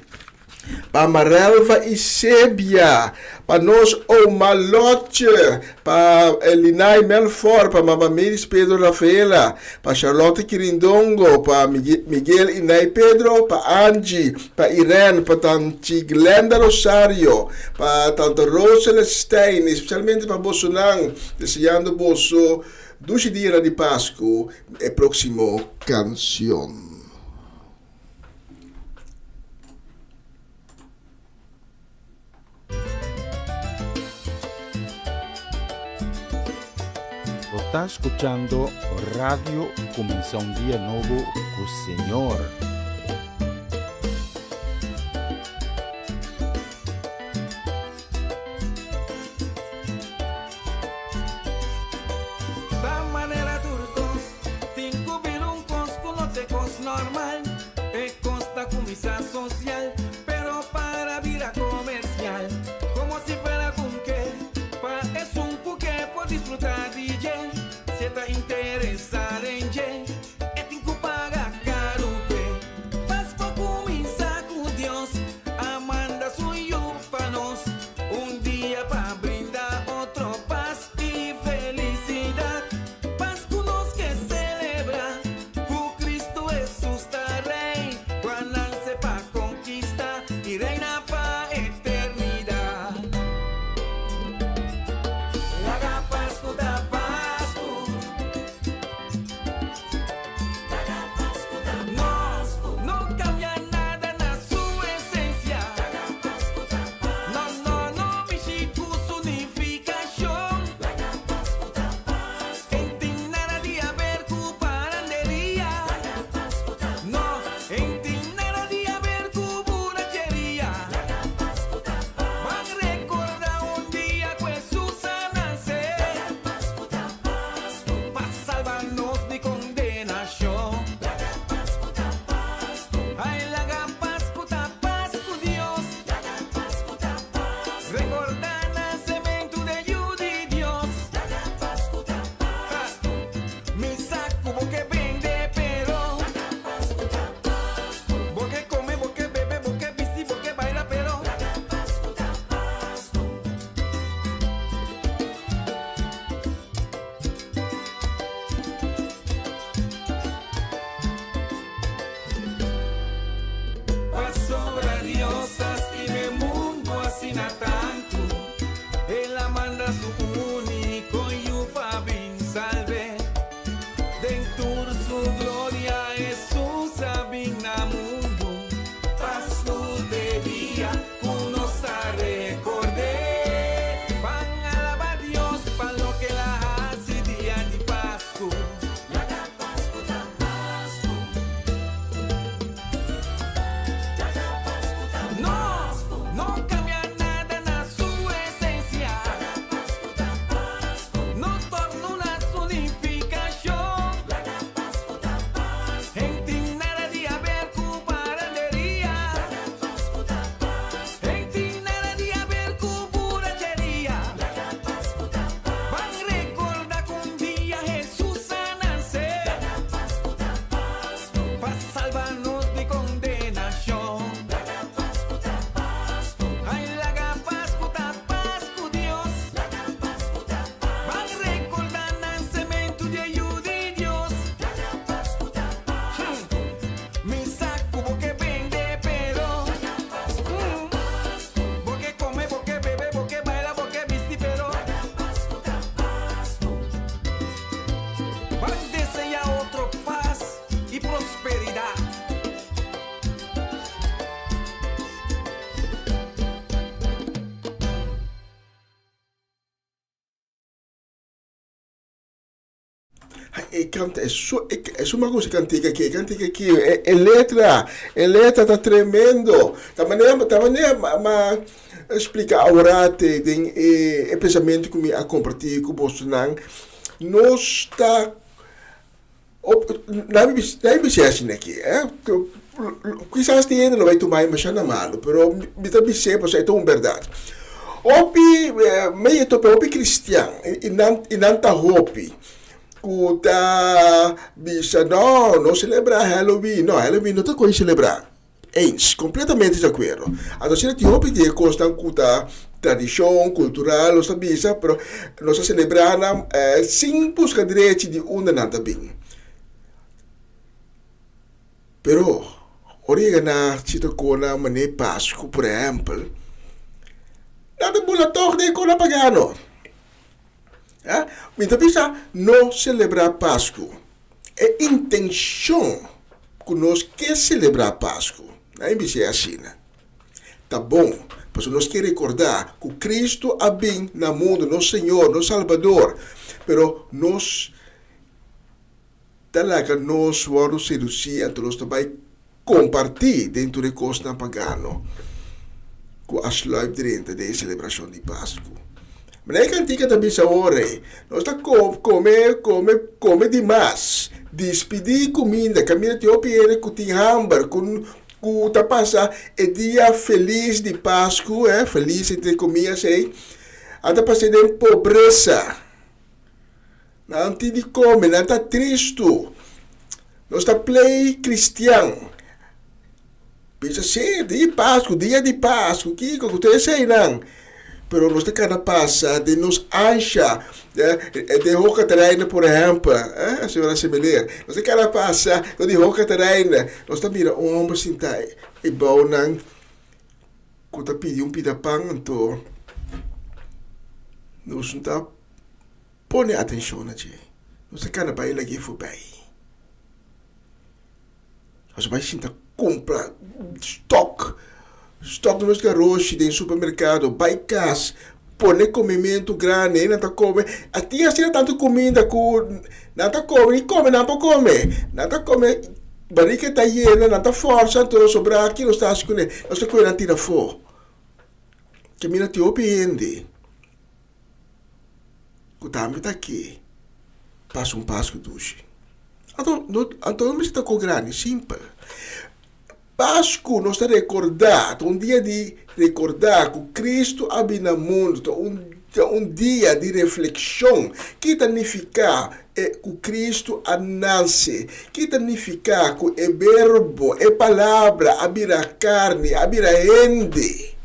pa Marelva y Sebia, pa nos oma Lotje, pa Elinay Melfor, pa mama Meris Pedro Rafaela, pa Charlotte Kirindongo, pa Miguel y Nay Pedro, pa Angie, pa Irene, pa tanchi Glenda Rosario, pa tante Rose Celestijn, especialmente pa bosonan, deseando boso dushi dianan di Pascu, e proximo cancion. ta scuchando Radio Cuminsa un Dia Nobo cu Señor. Ta manera tur kos tin ku bira un kos ku no ta e kos normal. E kos ta kuminsá sosial, pero para bira komersial. Komo si fuera ku un ke pa esun ku ke por disfrutá di dje. Si e ta interesá den dje, e tin ku paga karu p'e. Pas por kuminsá ku Dios a manda su Yu pa nos un dia pa brinda otro pas i felisidat. Pas ku nos ke selebrá ku Kristu Hesus ta Rei, ku a nanse pa konkistá i reina pa eternidat. Laga Pasku ta Pasku. No, no cambia nada na su esencia. No, no, no mishi cu su nificacion. En tin nada di haber cu paranderia. No, en tin nada di haber cu buracheria. Ban recorda un dia cu Jesus a nace. Pa salba nos di kondenashon. Laga Pasku ta Pasku. Ai laga Pasku ta Pasku Dios. Laga Pasku ta Pasku. Rekordá nasementu de Yu di Dios. Laga Pasku ta Pasku. Mi sa ku bo ke bende pero. Laga Pasku ta Pasku. Bo ke kome, bo ke bebe, bo ke bisti, bo ke baila pero. Laga Pasku ta Pasku. Pasobra Dios a stima e mundu asina tantu, El a manda su úniko Yu pa bin salb'é. Den tur su gloria Hesus a bin na mundu. Pasku t'e dia Ku nos ta rekord'é. Ban alabá Dios pa loke el a hasi dia di Pasku. Laga Pasku ta Pasku. Laga Pasku ta Pasku. No, no kambia nada na su esensia. Laga Pasku ta Pasku. No tornu na su nifikashon. Laga Pasku ta Pasku. En tin nada di haber ku paranderia. En tin nada di haber ku buracheria. Ban recorda ku un dia Hesus a nase. Pa salba nos di kondenashon. Ai laga Pasku ta Pasku Dios. Ban recorda nansementu di e Yu di Dios. Mi sa ku bo ke bende pero Bo ke kome, bo ke bebe, bo ke baila, bo ke bisti pero Ban desea otro pas i prosperidat. E canta e so e so mago si cantica aki e cantica aki e e letra e letra ta tremendo ta manera ta manera ma ma explica aworate den e e pensamento cu mi a comparti cu bosonan nos ta op na mi na mi bisa asina aki eh kisas tin hende lo bay tuma e masha na malo pero mi ta bis'e pasobra e ta un berdad hopi mi a topa hopi cristian y nan y nan ta hopi cu ta bisa no no celebra Halloween no Halloween no ta con celebra Eens, completamente di acuerdo. Anto asina tin hopi di e cosnan cu ta tradicion, cultural, nos ta bisa, pero nos ta celebra nan sin busca drechi di unda nan ta bin. Pero, ora yega na cierto cosnan manera Pascu, por ehempel, nan ta bula tog den e cosnan pagano. Mi ta bisa no celebra Pascu. E intencion cu nos ke celebra Pascu, nan e bis'e asina, ta bon. Pasobra nos ke rekordá ku Kristu a bin na mundu, nos Señor, nos Salbador, pero nos ta laga nos wòrdu sedusí, anto nos ta bai kompartí den tur e kosnan pagano ku a sluip drenta den e selebrashon di Pasku. Manera e kantika ta bisa awor ei, nos ta kome, kome, kome dimas, dispidí kuminda, kaminda tin hopi hende ku tin hamber, ku ku ta pasa e dia felis di Pasku, eh, felis entre komiyas ei, a ta pas'é den pobresa. Nan tin di kome, nan ta tristu. Nos ta play kristian. Bisa si, di Pasku, dia di Pasku, kiko ku tur eseinan. Pero nos ta kana pasa den nos ansha, den Hoog Catharijne por ehèmpel, eh, señora Semeleer. Nos ta kana pasa dor di Hoog Catharijne, nos ta mira un hòmber sintá ei bou nan ku ta pidi un pida pan, anto nos no ta. Pone atenshon na dje. Nos a kana bai lag'é forbei. Nos a bai sinta kumpra stok, stok di nos garoshi den supermerkado, bai kas, pone komementu grandi, nan ta kome. A tin asina tantu kuminda ku nan ta kome, ni kome nan por kome. Nan ta kome, barika ta yena, nan ta fòrsa, anto sobrá ki nos ta hasi kuné? Nos ta kohe nan tira afó. Ke mira tin hopi hende. Ku tambe ta ke pasa un Pasku dushi. Anto no anto no mester ta ko grandi, simpel. Pasku nos ta rekordá, ta un dia di rekordá ku Kristu a bini na mundu, ta un ta un dia di reflekshon. Ki ta nifiká e ku Kristu a nase? Ki ta nifiká ku e Verbo, e Palabra a bira karni, a bira hende?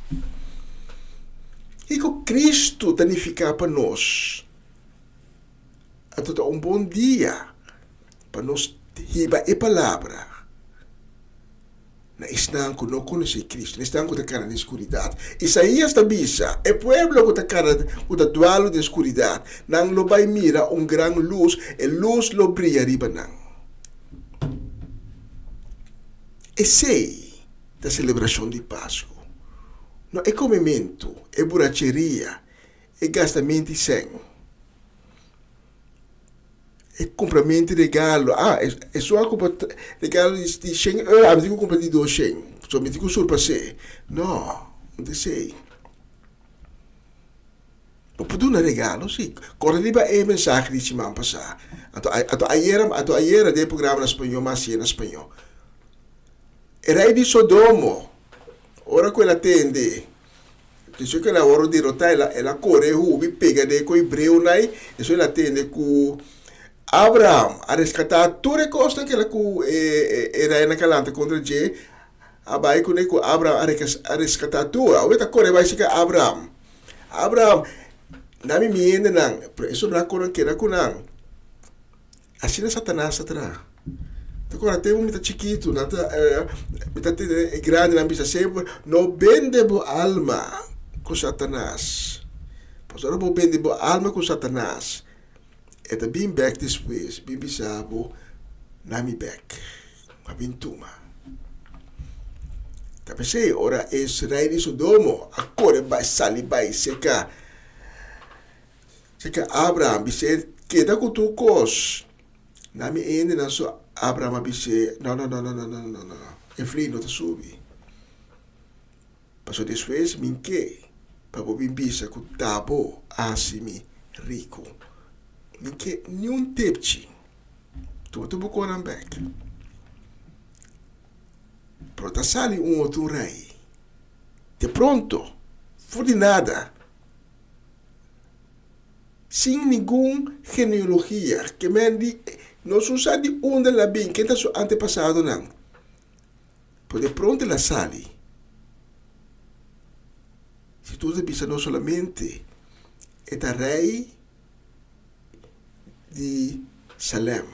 Kiko Kristu ta nifiká pa nos? Anto ta un bon dia pa nos hiba e palabra na esnan ku no konosé Kristu, na esnan ku ta kana den skuridat. Isaías ta bisa, E pueblo ku ta kana, ku ta dualu den skuridat, nan lo bai mira un gran lus, e lus lo bria riba nan. Esei ta selebrashon di Pasku. No e komementu, e buracheria, e gastamenti sèn, e kumpramentu di regalo. Ah, esun a kumpra regalo di shen euro, ami tin ku kumpra di dos shen, pasobra mi tin ku surpas'é. No, no ta esei. Bo por duna regalo, si. Kòrda riba e mensahe di siman pasá. Anto, anto ayera, anto ayera den e programa na spañó, mi a hasié na spañó. E rei di Sodomo, ora ku el a tende, despues ku el a wòrdu derotá, el a, el a kore hubi pega den e ku hebreunan ei, despues el a tende ku Abraham a reskatá tur e kosnan ku el a ku e e reinan ku a lanta kontra dje, a bai kuné ku Abraham a a reskatá tur. Awor e ta kore bai serka Abraham. Abraham, na mi mi hendenan, pero e sobrá konan keda ku nan. Asina Satanas ta traha. Ta kora tempu mi ta chikitu, nan ta mi ta tene e grandinan bisa semper, no bende bo alma ku Satanas. Pasobra ora bo bende bo alma ku Satanas, e ta bin bek despues, bin bisa bo, Na mi bek, a bin tuma. Ta p'esei ora e rei di Sodomo a kore bai sali bai serka Seke Abraham bis'é, Keda ku tur kos. Na mi hendenan so Abraham a bis'é, No, no, no, no, no, no, no, no, e vlei no ta subi. Pasobra despues mi ke pa bo bin bisa ku ta bo a hasi mi riku. Mi ke niun tepchi. Tuma tur bo konan bèk. Pero ta sali un otro rei. De pronto, for di nada. Sin ningun genealogia, ke men di nos no sa di unda el a bin, ken ta su antepasadonan. Pero de pronto el a sali. Si tur ta bisa no solamente e ta rei di Salem.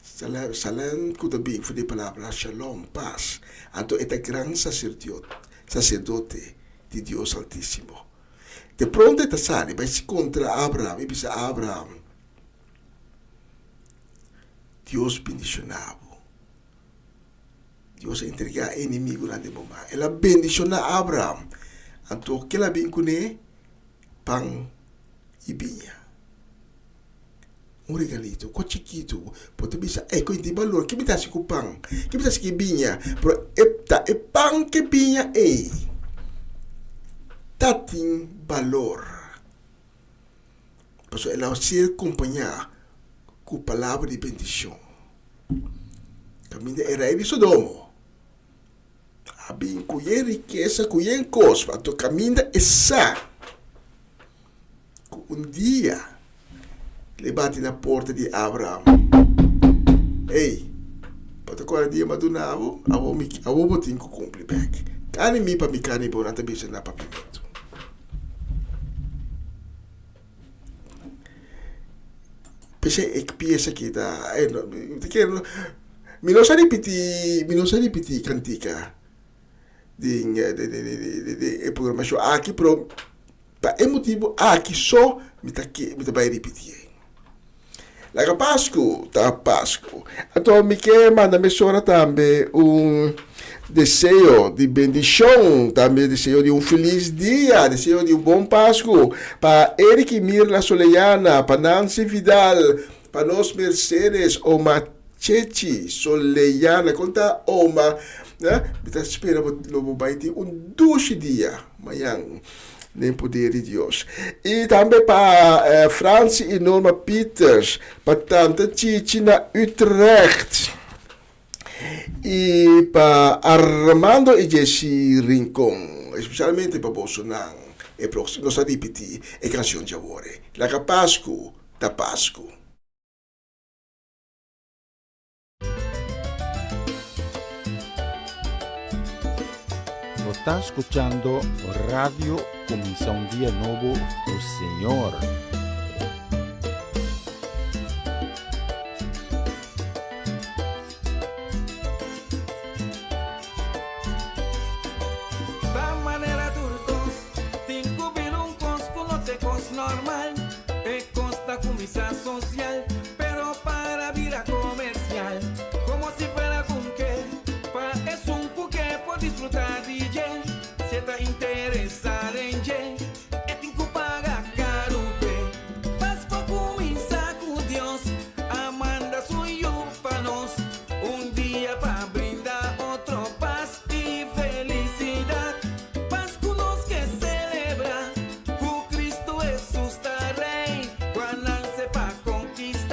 Salem, Salem ku ta bin for di e palabra shalom, pas. Anto e ta gran saserdote di Dios Altísimo. De pronto e ta sali bai kontra Abraham i bisa Abraham, Dios bindishoná bo. Dios a entregá e enemigunan den bo man. El a bendishoná Abraham. Anto kel a bin kuné? Pan i biña. Un regalito, ko chikitu. Bo ta bisa, ey, ko tin balor, ke mi ta hasi ku pan? Ke mi ta hasi ku e biña? Pero e ta e pan ku e biña ey ta tin balor. Pasobra el a ser kompañá ku palabra di bendishon. Kaminda e rei di Sodomo a bin ku yen rikesa, ku yen kos, anto kaminda e sa ku un dia lo e bati na porta di Abraham, Ey, bo ta kòrda dia mi a duna bo? Awor mi, awor bo tin ku kumpli bèk. Kani mi pa mi kani bo, nan ta bisa na papiamentu. P'esei e piesa aki ta, mi no sa ripití, mi no sa ripití kantika den e programashon aki, pero pa e motibu aki so mi ta ke, mi ta bai ripitié. Laga Pasku ta Pasku. Anto mi ke manda mesora tambe un deseo di bendishon, tambe deseo di un felis dia, deseo di un bon Pasku pa Eric y Mirla Soleyana, pa Nancy Vidal, pa nos Mercedes, oma Chechi Soleyana. Kon ta oma? Mi ta spera bo lo bo bai tin un dushi dia mañan. Den poder di Dios. I tambe pa Franci i Norma Pieters, pa Tante Chichi na Utrecht. I pa Armando i Jessy Rincon. Especialmente pa bosonan. E proximo nos ta ripiti e cancion djawor. Laga Pascu ta Pascu. Bo ta scuchando Radio Cuminsa un Dia Nobo cu Señor. Ta manera tur cos tin cu bira un cos cu no t'e cos normal. E cos ta cuminsa social, pero para bira comercial. Como si fuera con ke, pa esun cu ke por disfruta di dje. Si e ta interesa den dje, e tin cu paga caru p'e. Pascua cuminsa cu Dios a manda su Yu pa nos, un dia pa brinda otro pas i felicidad. Pas cu nos ke celebra cu Cristo Jesus ta Rey, cu a nance pa conquista.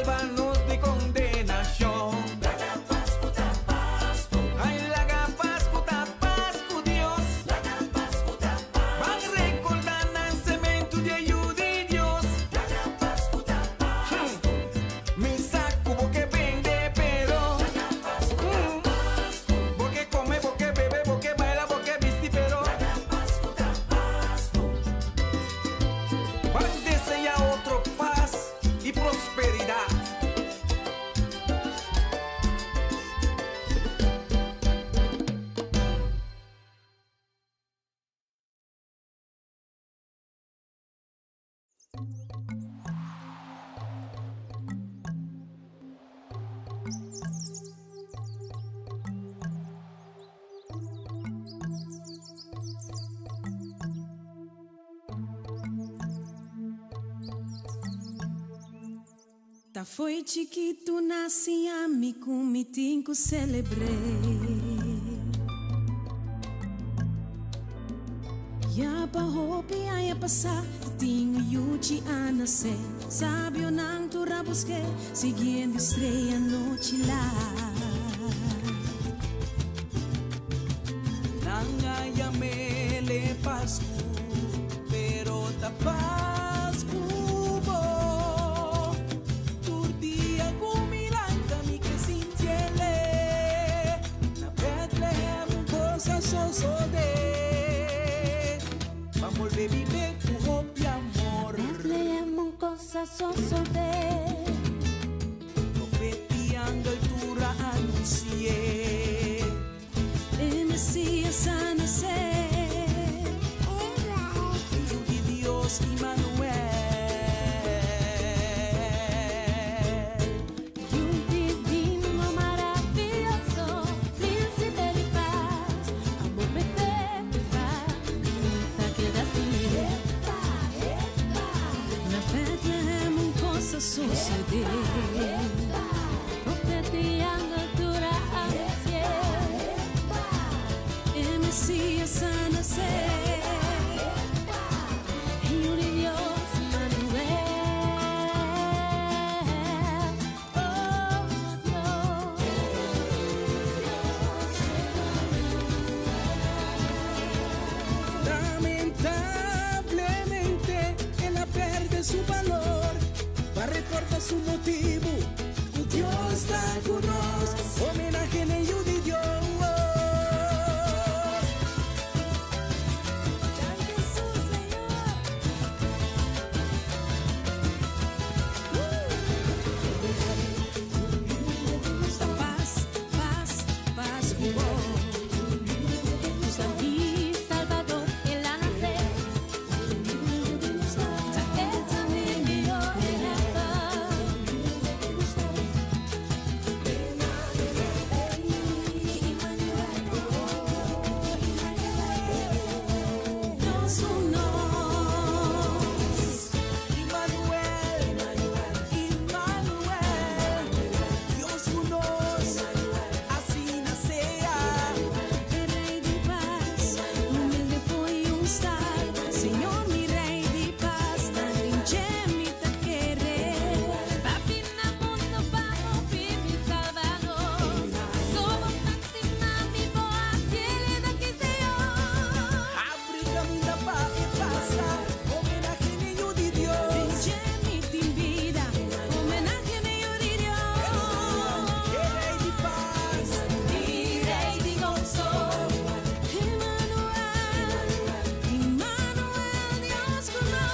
salba nos di kondenashon. Laga Pasku ta Pasku. Ai laga Pasku ta Pasku Dios. Laga Pasku ta Pasku. Ban rekordá nansementu di e Yu di Dios. Laga Pasku ta Pasku. Mi sa ku bo ke bende pero. Laga Pasku ta Pasku. Bo ke kome, bo ke bebe, bo ke baila, bo ke bisti pero. Laga Pasku ta Pasku. Ban deseá otro pas i prosperidat. Ta fo'i chikitu na siña mi ku mi tin ku selebr'é. Ya pa hopi aña pasá ta tin un yuchi a nasé. Sabionan tur a busk'é siguiendo e strea nochi lat. Nan a yam'é Pasku, pero ta Pasku bo. Tur dia ku mi lanta mi ke sintiele. Na Bethlehem un kos a sosodé. Ban bolbe bib'é ku hopi amor. Bethlehem un kos a sosodé. Profet i angel tur a anunsi'é. E Mesias a nasé. E Yu di Dios, Imanuel. Yu divino maravioso, Prínsipe di pas, amor perfekto i pas, no ta keda sin mi. Na Bethlehem un kos a sosodé. Profeta i angel tur a anunsi'é. E Mesias a nasé. E Yu di Dios, Immanuel. Oh, Dios. Lamentablemente el a perde su balor pa recorda su motibu cu Dios ta cu nos. Homenahe n'e Yu di Dios. Danki Hesus, Señor. Pas, pas, pas cu bo. Mi Salvador, el a nace. Ta e ta mi mihor helper. Dios cu nos. Immanuel, Immanuel, Dios cu nos, asina sea. E Rey di pas, humilde foi un stal. Señor mi Rey di pas, ta den dje mi ta kere. Pa bin na mundo pa muri mi Salvador. Sobo ta stima mi bo a fiel danki Señor. Abri caminda pa e pasa, homenahe n'e Yu di Dios. Den dje mi tin bida, homenahe n'e Yu di Dios. E Rey di pas. Mi Rey di goso. Emmanuel, Emmanuel, Dios cu nos.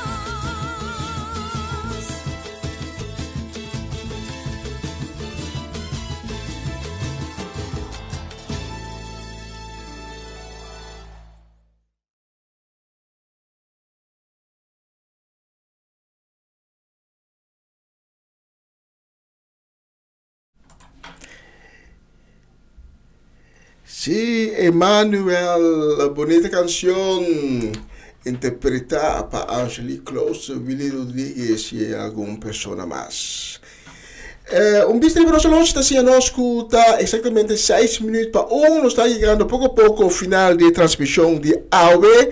Sí, Emmanuel, bonita canción interpretada pa Angelique Klose, Willy Rodriguez y algun persona mas. Eh, un bista riba nos horloge ta siña nos ku ta exactamente 6 minuut pa 1. Nos ta llegando poco a poco final di e transmisión di awe.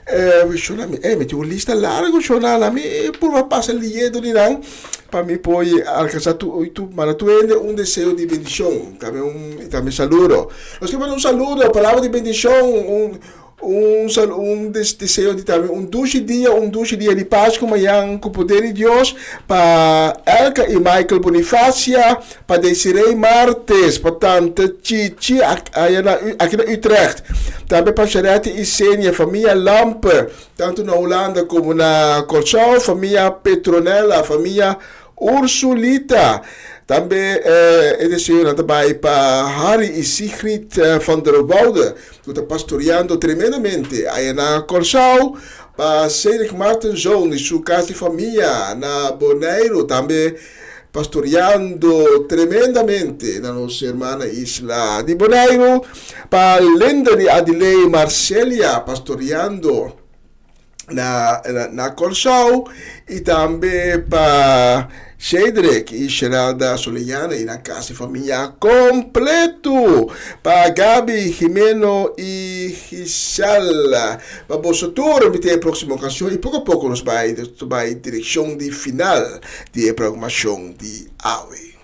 Eh, shona mi, eh, mi tin un lista largo, shona, la mi purba pasa leyendo di nan pa mi por alcanza tu, tu, manda tu hende un deseo di bendicion, tambe un, tambe saludo. Nos ke manda un saludo, palabra di bendicion, un, un, sal, un des, deseo di tambe un dushi dia, un dushi dia di Pascu mañan ku poder di Dios pa Elka i Michael Bonifacia, Pa Desiree Martes, pa Tante Chichi aya na aki na Utrecht. Tambe pa Sharette y Senia, famia Lampe, tanto na Hulanda como na Kòrsou, famia Petronella, famia Ursulita. Tambe e deseonan ta bai pa Harry y Sigrid van der Woude, ku ta pastoreando tremendamente aya na Kòrsou, pa Cedric Martenzoon y su kas di famia na Boneiru, tambe Pastoreando tremendamente na nos hermana isla di Boneiru, pa Linda di Adiley Marcelia pastoreando na na Kòrsou i tambe pa Shedrick i Sheralda Soleñana i nan kas i famia kompleto, pa Gaby, Jimeno i Giselle. Pa boso tur mi tin e próksimo kanshon i poko a poko nos bai bai direkshon di final. di e programacion di awe.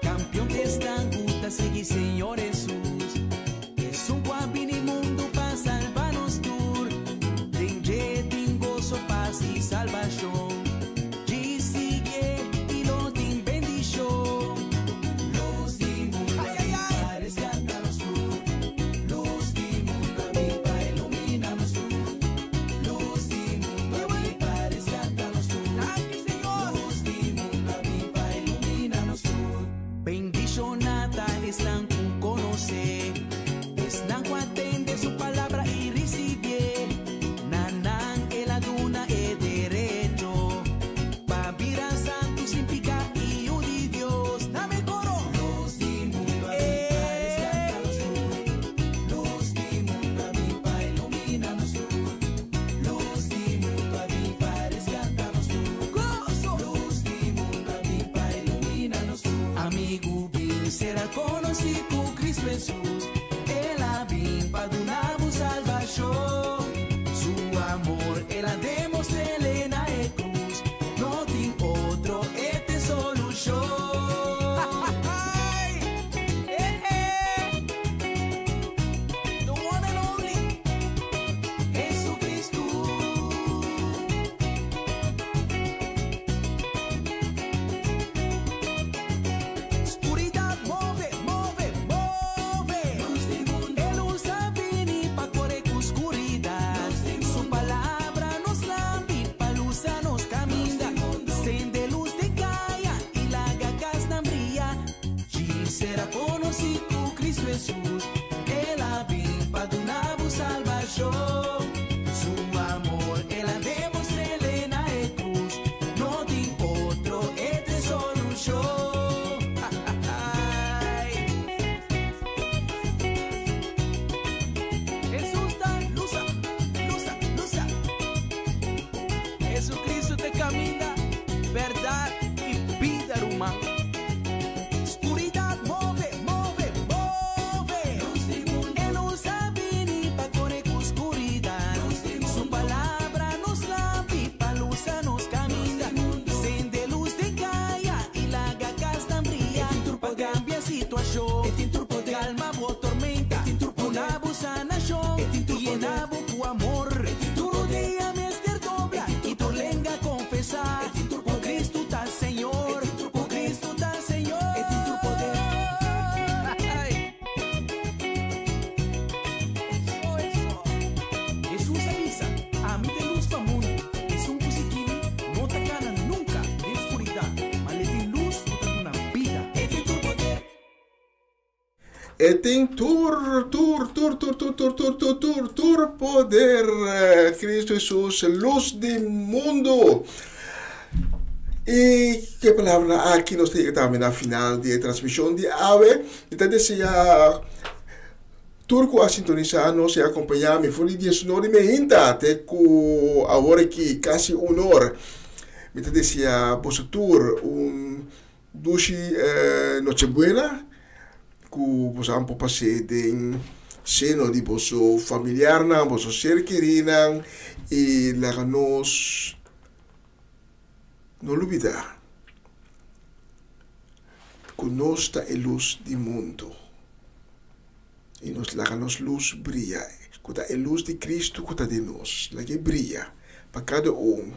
Campeon t'esnan cu ta sigui Señor Jesus. Esun cu a bini mundu pa salba nos tur. Den dje tin goso, pas i salbashon. Djis siguié i lo tin bendishon. Lus di mundu a bin pa reskatá nos tur. Lus di mundu a bin pa iluminá nos tur. Lus di mundu a bin pa reskatá nos tur. Lus di mundu a bin pa iluminá nos tur. Bendishoná ta esnan ku konosé, esnan ku a tende su palabra i risibié. Na nan el a duna e derecho pa bira santu sin piká i yu di Dios. Na mi koro! Lus di mundu a bin pa reskatá nos tur. Lus di mundu a bin pa iluminá nos tur. Lus di mundu a bin pa reskatá nos tur. Lus di mundu a bin pa iluminá nos tur. Amigu bin sera konosí ku Kristu Hesus, El a bin pa duna bo salbashon. Su amor El a demostr'é na e krus, no tin otro, e t'e solushon. The one and only Jesucristo. Skuridat move, move, move. E lus a bini pa kore ku skuridat. Su palabra nos lampi pa lusa nos kaminda. Sende lus den kaya i laga kasnan bria. Djis sera konosí ku Kristu Hesus. El a bin pa duna bo salbashon. Su amor el a demostr'é na e krus. No tin otro, e t'e solushon. Hesus ta lusa, lusa, lusa. Jesucristo t'e kaminda, bèrdat i bida, ruman. Skuridat move, move, move. E lus a bini pa kore ku skuridat. Su palabra nos lampi pa lusa nos kaminda. Sende lus den kaya i laga kasnan bria. Pa kambia situashon, kalma bo tormenta. Duna bo sanashon, yena bo ku amor. Tur rodia mester dobla i tur lenga konfesá ku Kristu ta Señor, ku Kristu ta Señor. Hesus a bisa, Ami ta e lus pa mundu. Esun ku sigui mi no ta kana nunka den skuridat, ma l'e tin lus ku ta duna bida. E tin tur, tur, tur, tur, tur, tur, tur, tur, tur, tur poder. Cristo Jesus, luz di mundo. I ke palabra aki nos ta yega tambe na final di e transmishon di awe. Mi ta desea. Tur ku a sintonisá nos i a kompañá mi for di diesunor di meinta te ku awor aki kasi un or. Mi ta deseá boso tur un dushi Nochebuena ku boso a por pas'é den seno di boso familiarnan, boso ser kerinan i laga nos no lubidá ku nos ta e lus di mundu i nos laga nos lus bria, ku ta e lus di Kristu ku ta den nos, lag'é bria pa kada un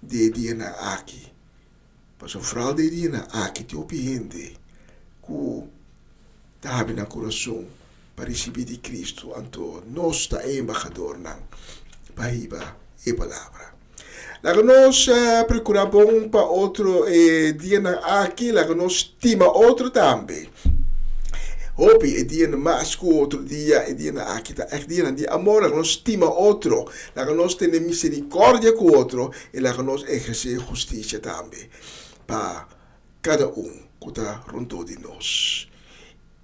di e dianan aki. Pasobra foral di e dianan aki tin hopi hende ku ta habri nan kurason pa risibí di Kristu, anto nos ta e embahadornan pa hiba e palabra. Laga nos prekurá bon pa otro e dianan aki, laga nos stima otro tambe. Hopi e dianan mas ku otro dia, e dianan aki ta ègt dianan di amor, laga nos stima otro, laga nos tene miserikòrdia ku otro i laga nos ehersé hustisia tambe pa kada un ku ta rondó di nos.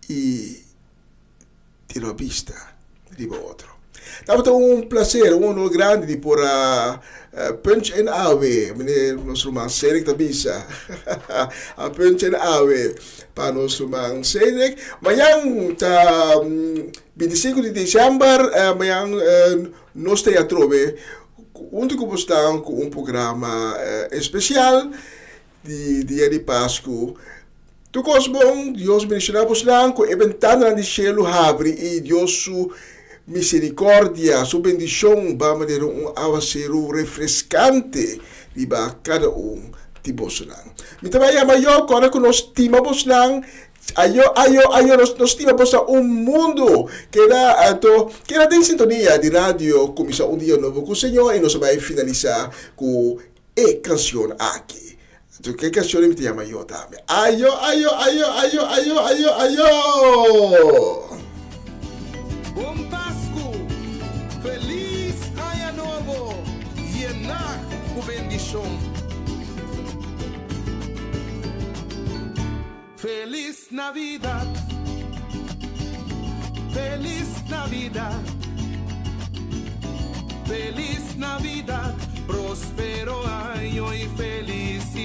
I tira bista riba otro. Tabata un placer, un honor grandi di por a punch in awe, meneer nos ruman Cedric ta bisa. A punch in awe pa nos ruman Cedric. Mañan ta 25 di december, mañan nos ta atrobe hunto cu bosnan cu un programa especial. Di dia di Pasku. Tur kos bon, Dios bendishoná bosnan ku e bentananan di shelu habri i Dios su miserikòrdia, su bendishon ba manera un awaseru refreskante riba kada un di bosonan. Mi ta bai yama yo, kòrda ku nos stima bosnan, ayo, ayo, ayo, nos nos stima bosnan un mundu. Keda anto, keda den sintonia di radio, kuminsá un dia nobo ku Señor i nos a bai finalisá ku E canción aki. Anto ke canción mi ta yama yo tambe. Ayo, ayo, ayo, ayo, ayo, ayo, ayo! Bon Pasku! Feliz Aña Nobo yená ku bendishon! Feliz Navidad, Feliz Navidad, Feliz Navidad, Prospero año y felicidad.